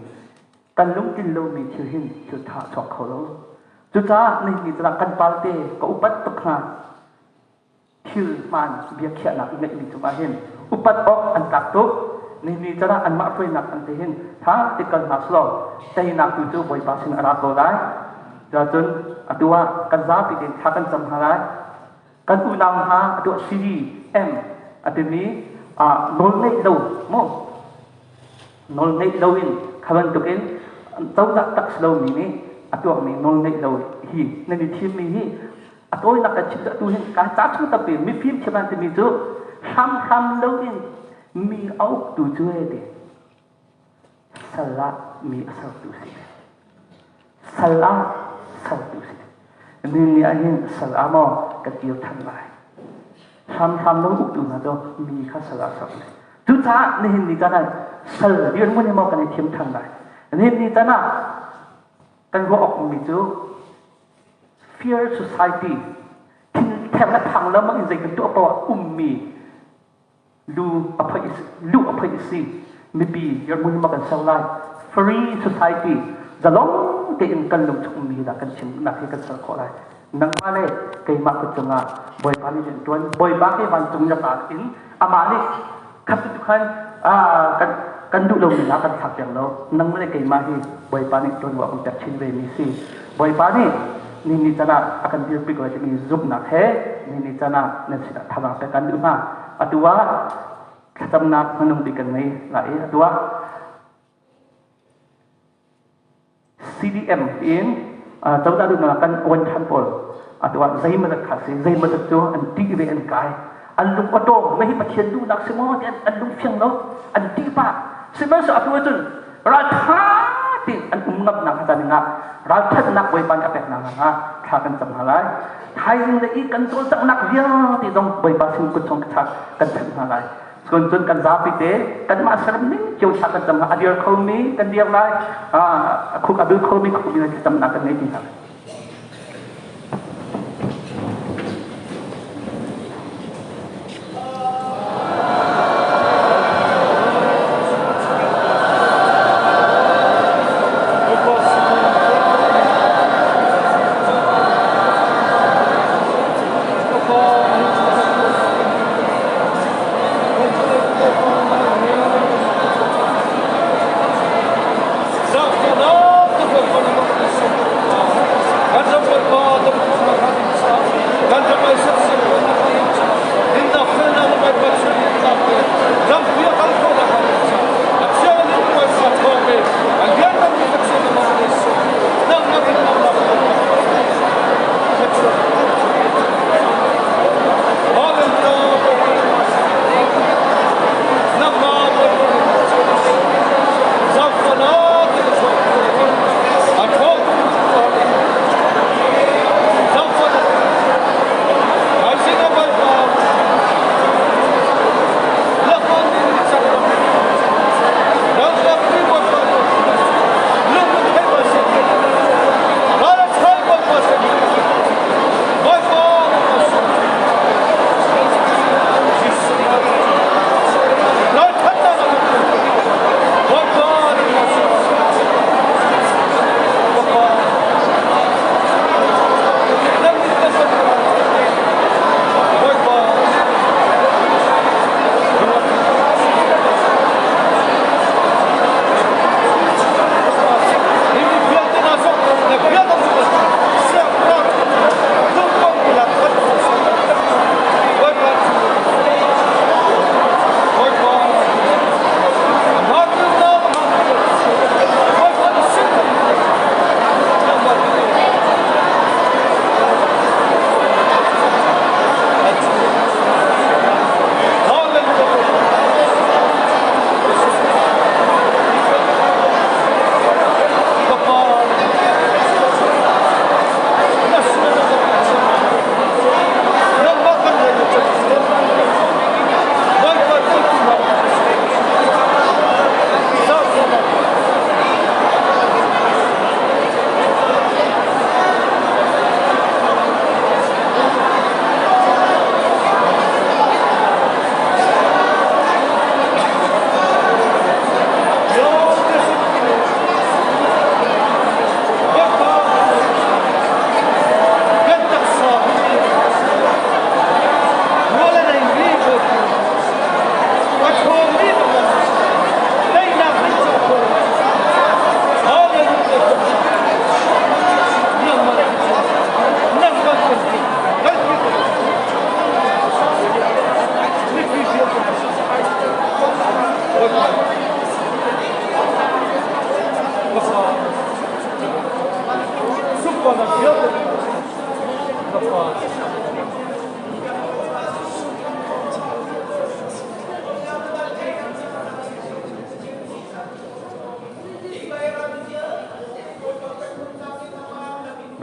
K: kan lungtlin lomi thil hin thil ṭha a chuak kho lo. Cucaah nihin caah kan palte ka upat tuk hna. Thil hmaan biakhiahnak ngeihmi cungah hin upat awk an tlak tuk. Nini canah anmah hruainak an te hin tha te kal hna selaw teinak tu cu Bawipa sin a ra ko lai. Cuahcun atu ah kan zapi tein thla kan cam hna lai. Kan unau hna atu ah CDM a timi nawl ngeih lo mu nawl ngeih lo in kha bantukin cozah tak si lomi nih a tuahmi nawl ngeih lo hi nan i thimmi hi A tawinak kan chim cu atu hin ka ca chung tampi mifim thiam an timi cu hramhram loin mi a uktu cu e ti sal ah mi a sertu si sal ah sertu si mi nih ahhin sal ah maw kan kir than lai hramhram lo uktu hna cu mi kha sal ah sertu si. Cucaah nihin ni caan ah sal dirhmun hi maw kan i thim ṭhan lai. Nihin ni caan ah kan ruah awk ummi cu fear society thintheng le phang lengmang in zei kan tuah poah ummi lu a phoih lu a phoih si mipi dirhmun ma kan ser lai free society zalong tein kan lungchung ummi dah kan chim nak hi kan ser khawh lai nangmah le keimah kut cungah Bawipa nih rian tuan Bawipa ke vancung rak in amah nih khat tu khan kan kan duh lomi hna kan thlak piak lo nang le keimah hi Bawipa nih tuanvo a kan pek chin ve mi si Bawipa nih ni ni can ah a kan dirpi ko timi zumhnak he ni ni can ah nan sinah thazaang pek kan duh hna atu ah thlacamnak hmanung bik kan ngei lai i atu ah CDM tiin cozah duhnak kan uan than pawl atu ah zeimawzat kha si zeimawzat cu an tih ve an kai an lung awṭawm mah hi Pathian duhnak si maw ti an lung fiang lo an tih pah sihmanhsehlaw atu ahcun raltha tiin an um ngamnak kha caan ah ralthatnak Bawipa nih a pek nak ah thla kan cam hna lai thaizing le i kan cawlcanghnak vialte zong Bawipa sin kut chung kan chanh hna lai Cun cun kan zapi te kanmah serem ning cio thla kan cam a dir khomi kan dir lai a khuk a bil khomi khuk mi thlacamnak kan ngei ti hna.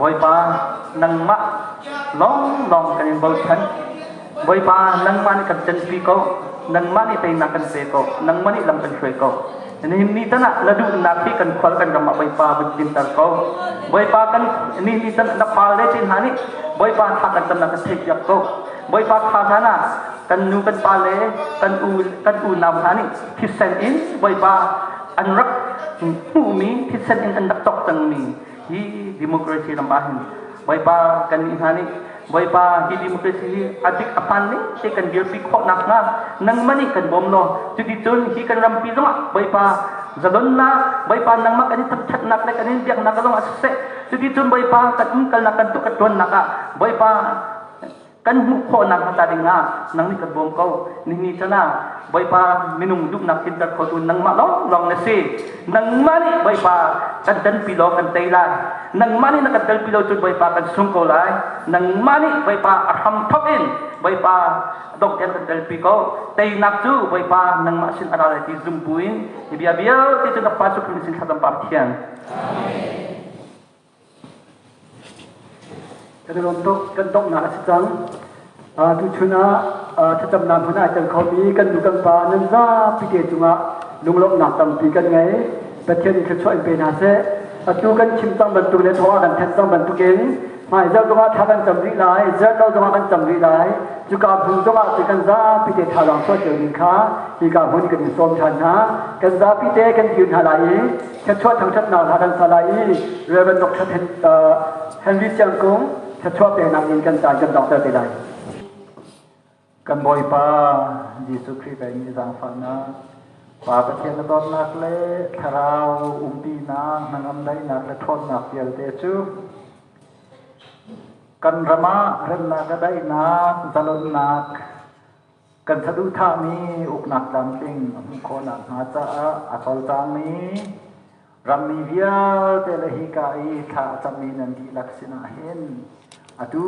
K: Bawipa nangmah lawnglawng kan in bochan. Bawipa nangmah nih kan canpi ko. Nangmah nih teinak kan pe ko. Nangmah nih lam kan hruai ko. Nihin ni tan ah na duhnak hi kan khual kan ram ah Bawipa vun tlinter ko. Bawipa kan ni ni tan na pa le chin hna nih Bawipa tha kan tamnak kan theihpiak ko. Bawipa tha hna na kan nu kan pa le kan u kan unau hna nih thisen in Bawipa an rak hmuhmi thisen in an rak cawk cangmi hi democracy ram ah hin Bawipa kan nih hna nih Bawipa hi democracy hi a dik a hmaan ning te kan dirpi khawh nakhnga nangmah nih kan bawm law cuticun hi kan rampi zongah Bawipa zalonnak Bawipa nangmah kan i thangṭhatnak le kan in biaknak zong ah siseh cuticun Bawipa kan umkalnak kan tuah kan ṭuannak ah Bawipa kan hmuh khawhnak hmasa dingah nang nih kan bawm ko. Nihin chan ah Bawipa minung duhnak tlinter khotu nangmah lawnglawng na si. Nangmah nih Bawipa kan tanpi law kan tei lai. Nangmah nih na kan telpi lo cun Bawipa kan sung ko lai. Nangmah nih Bawipa a hram thawk in Bawipa dongh tiang kan telpi ko. Teinak cu Bawipa nangmah sin a ra lai ti zum buin hi bia vialte cu na Pa cu sin thlacam Pa Pathian.
A: Amen. Kan i lawm tuk. Kan donghnak a si cang. Tuchun ah thlacamnak hmun ah tel khomi kan nu kan pa nan zapi te cungah lunglawmhnak tampi kan ngei. Pathian nih thluachuah in pe hna seh. Atu kan chim cang bantuk le thawng ah kan thanh cang bantukin hmaizarh zongah thla kan cam rih lai, zarh lo zongah kan cam rih lai. Cuka hmun zongah cu kan zapi te thazaang chuah cio ding kha hika hmun kan in sawm ṭhan hna. Kan zapi te kan dir hna lai i Thluachuah thangṭhatnak hla kan sa lai i Reverend Dr. Henry Siang Kung thluachuah peknak in kan caan kan donghter te lai.
L: Kan Bawipa Jesuh Khrih peng i zaangfahnak, Pa Pathian na dawtnak le Thlarau umpinak, hnangam daihnak le ṭhawnnak vialte cu kan ram ah remnak le daihnak, zalonnak, Kan saduhthahmi uknak tlamtling a hmuh khawh nakhnga caah a cawlcangmi rammi vialte le hika i thla a cammi nan dihlak sinah hin atu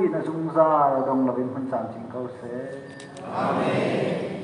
L: in a zungzal dong loin hmun camcin ko seh.
M: Amen.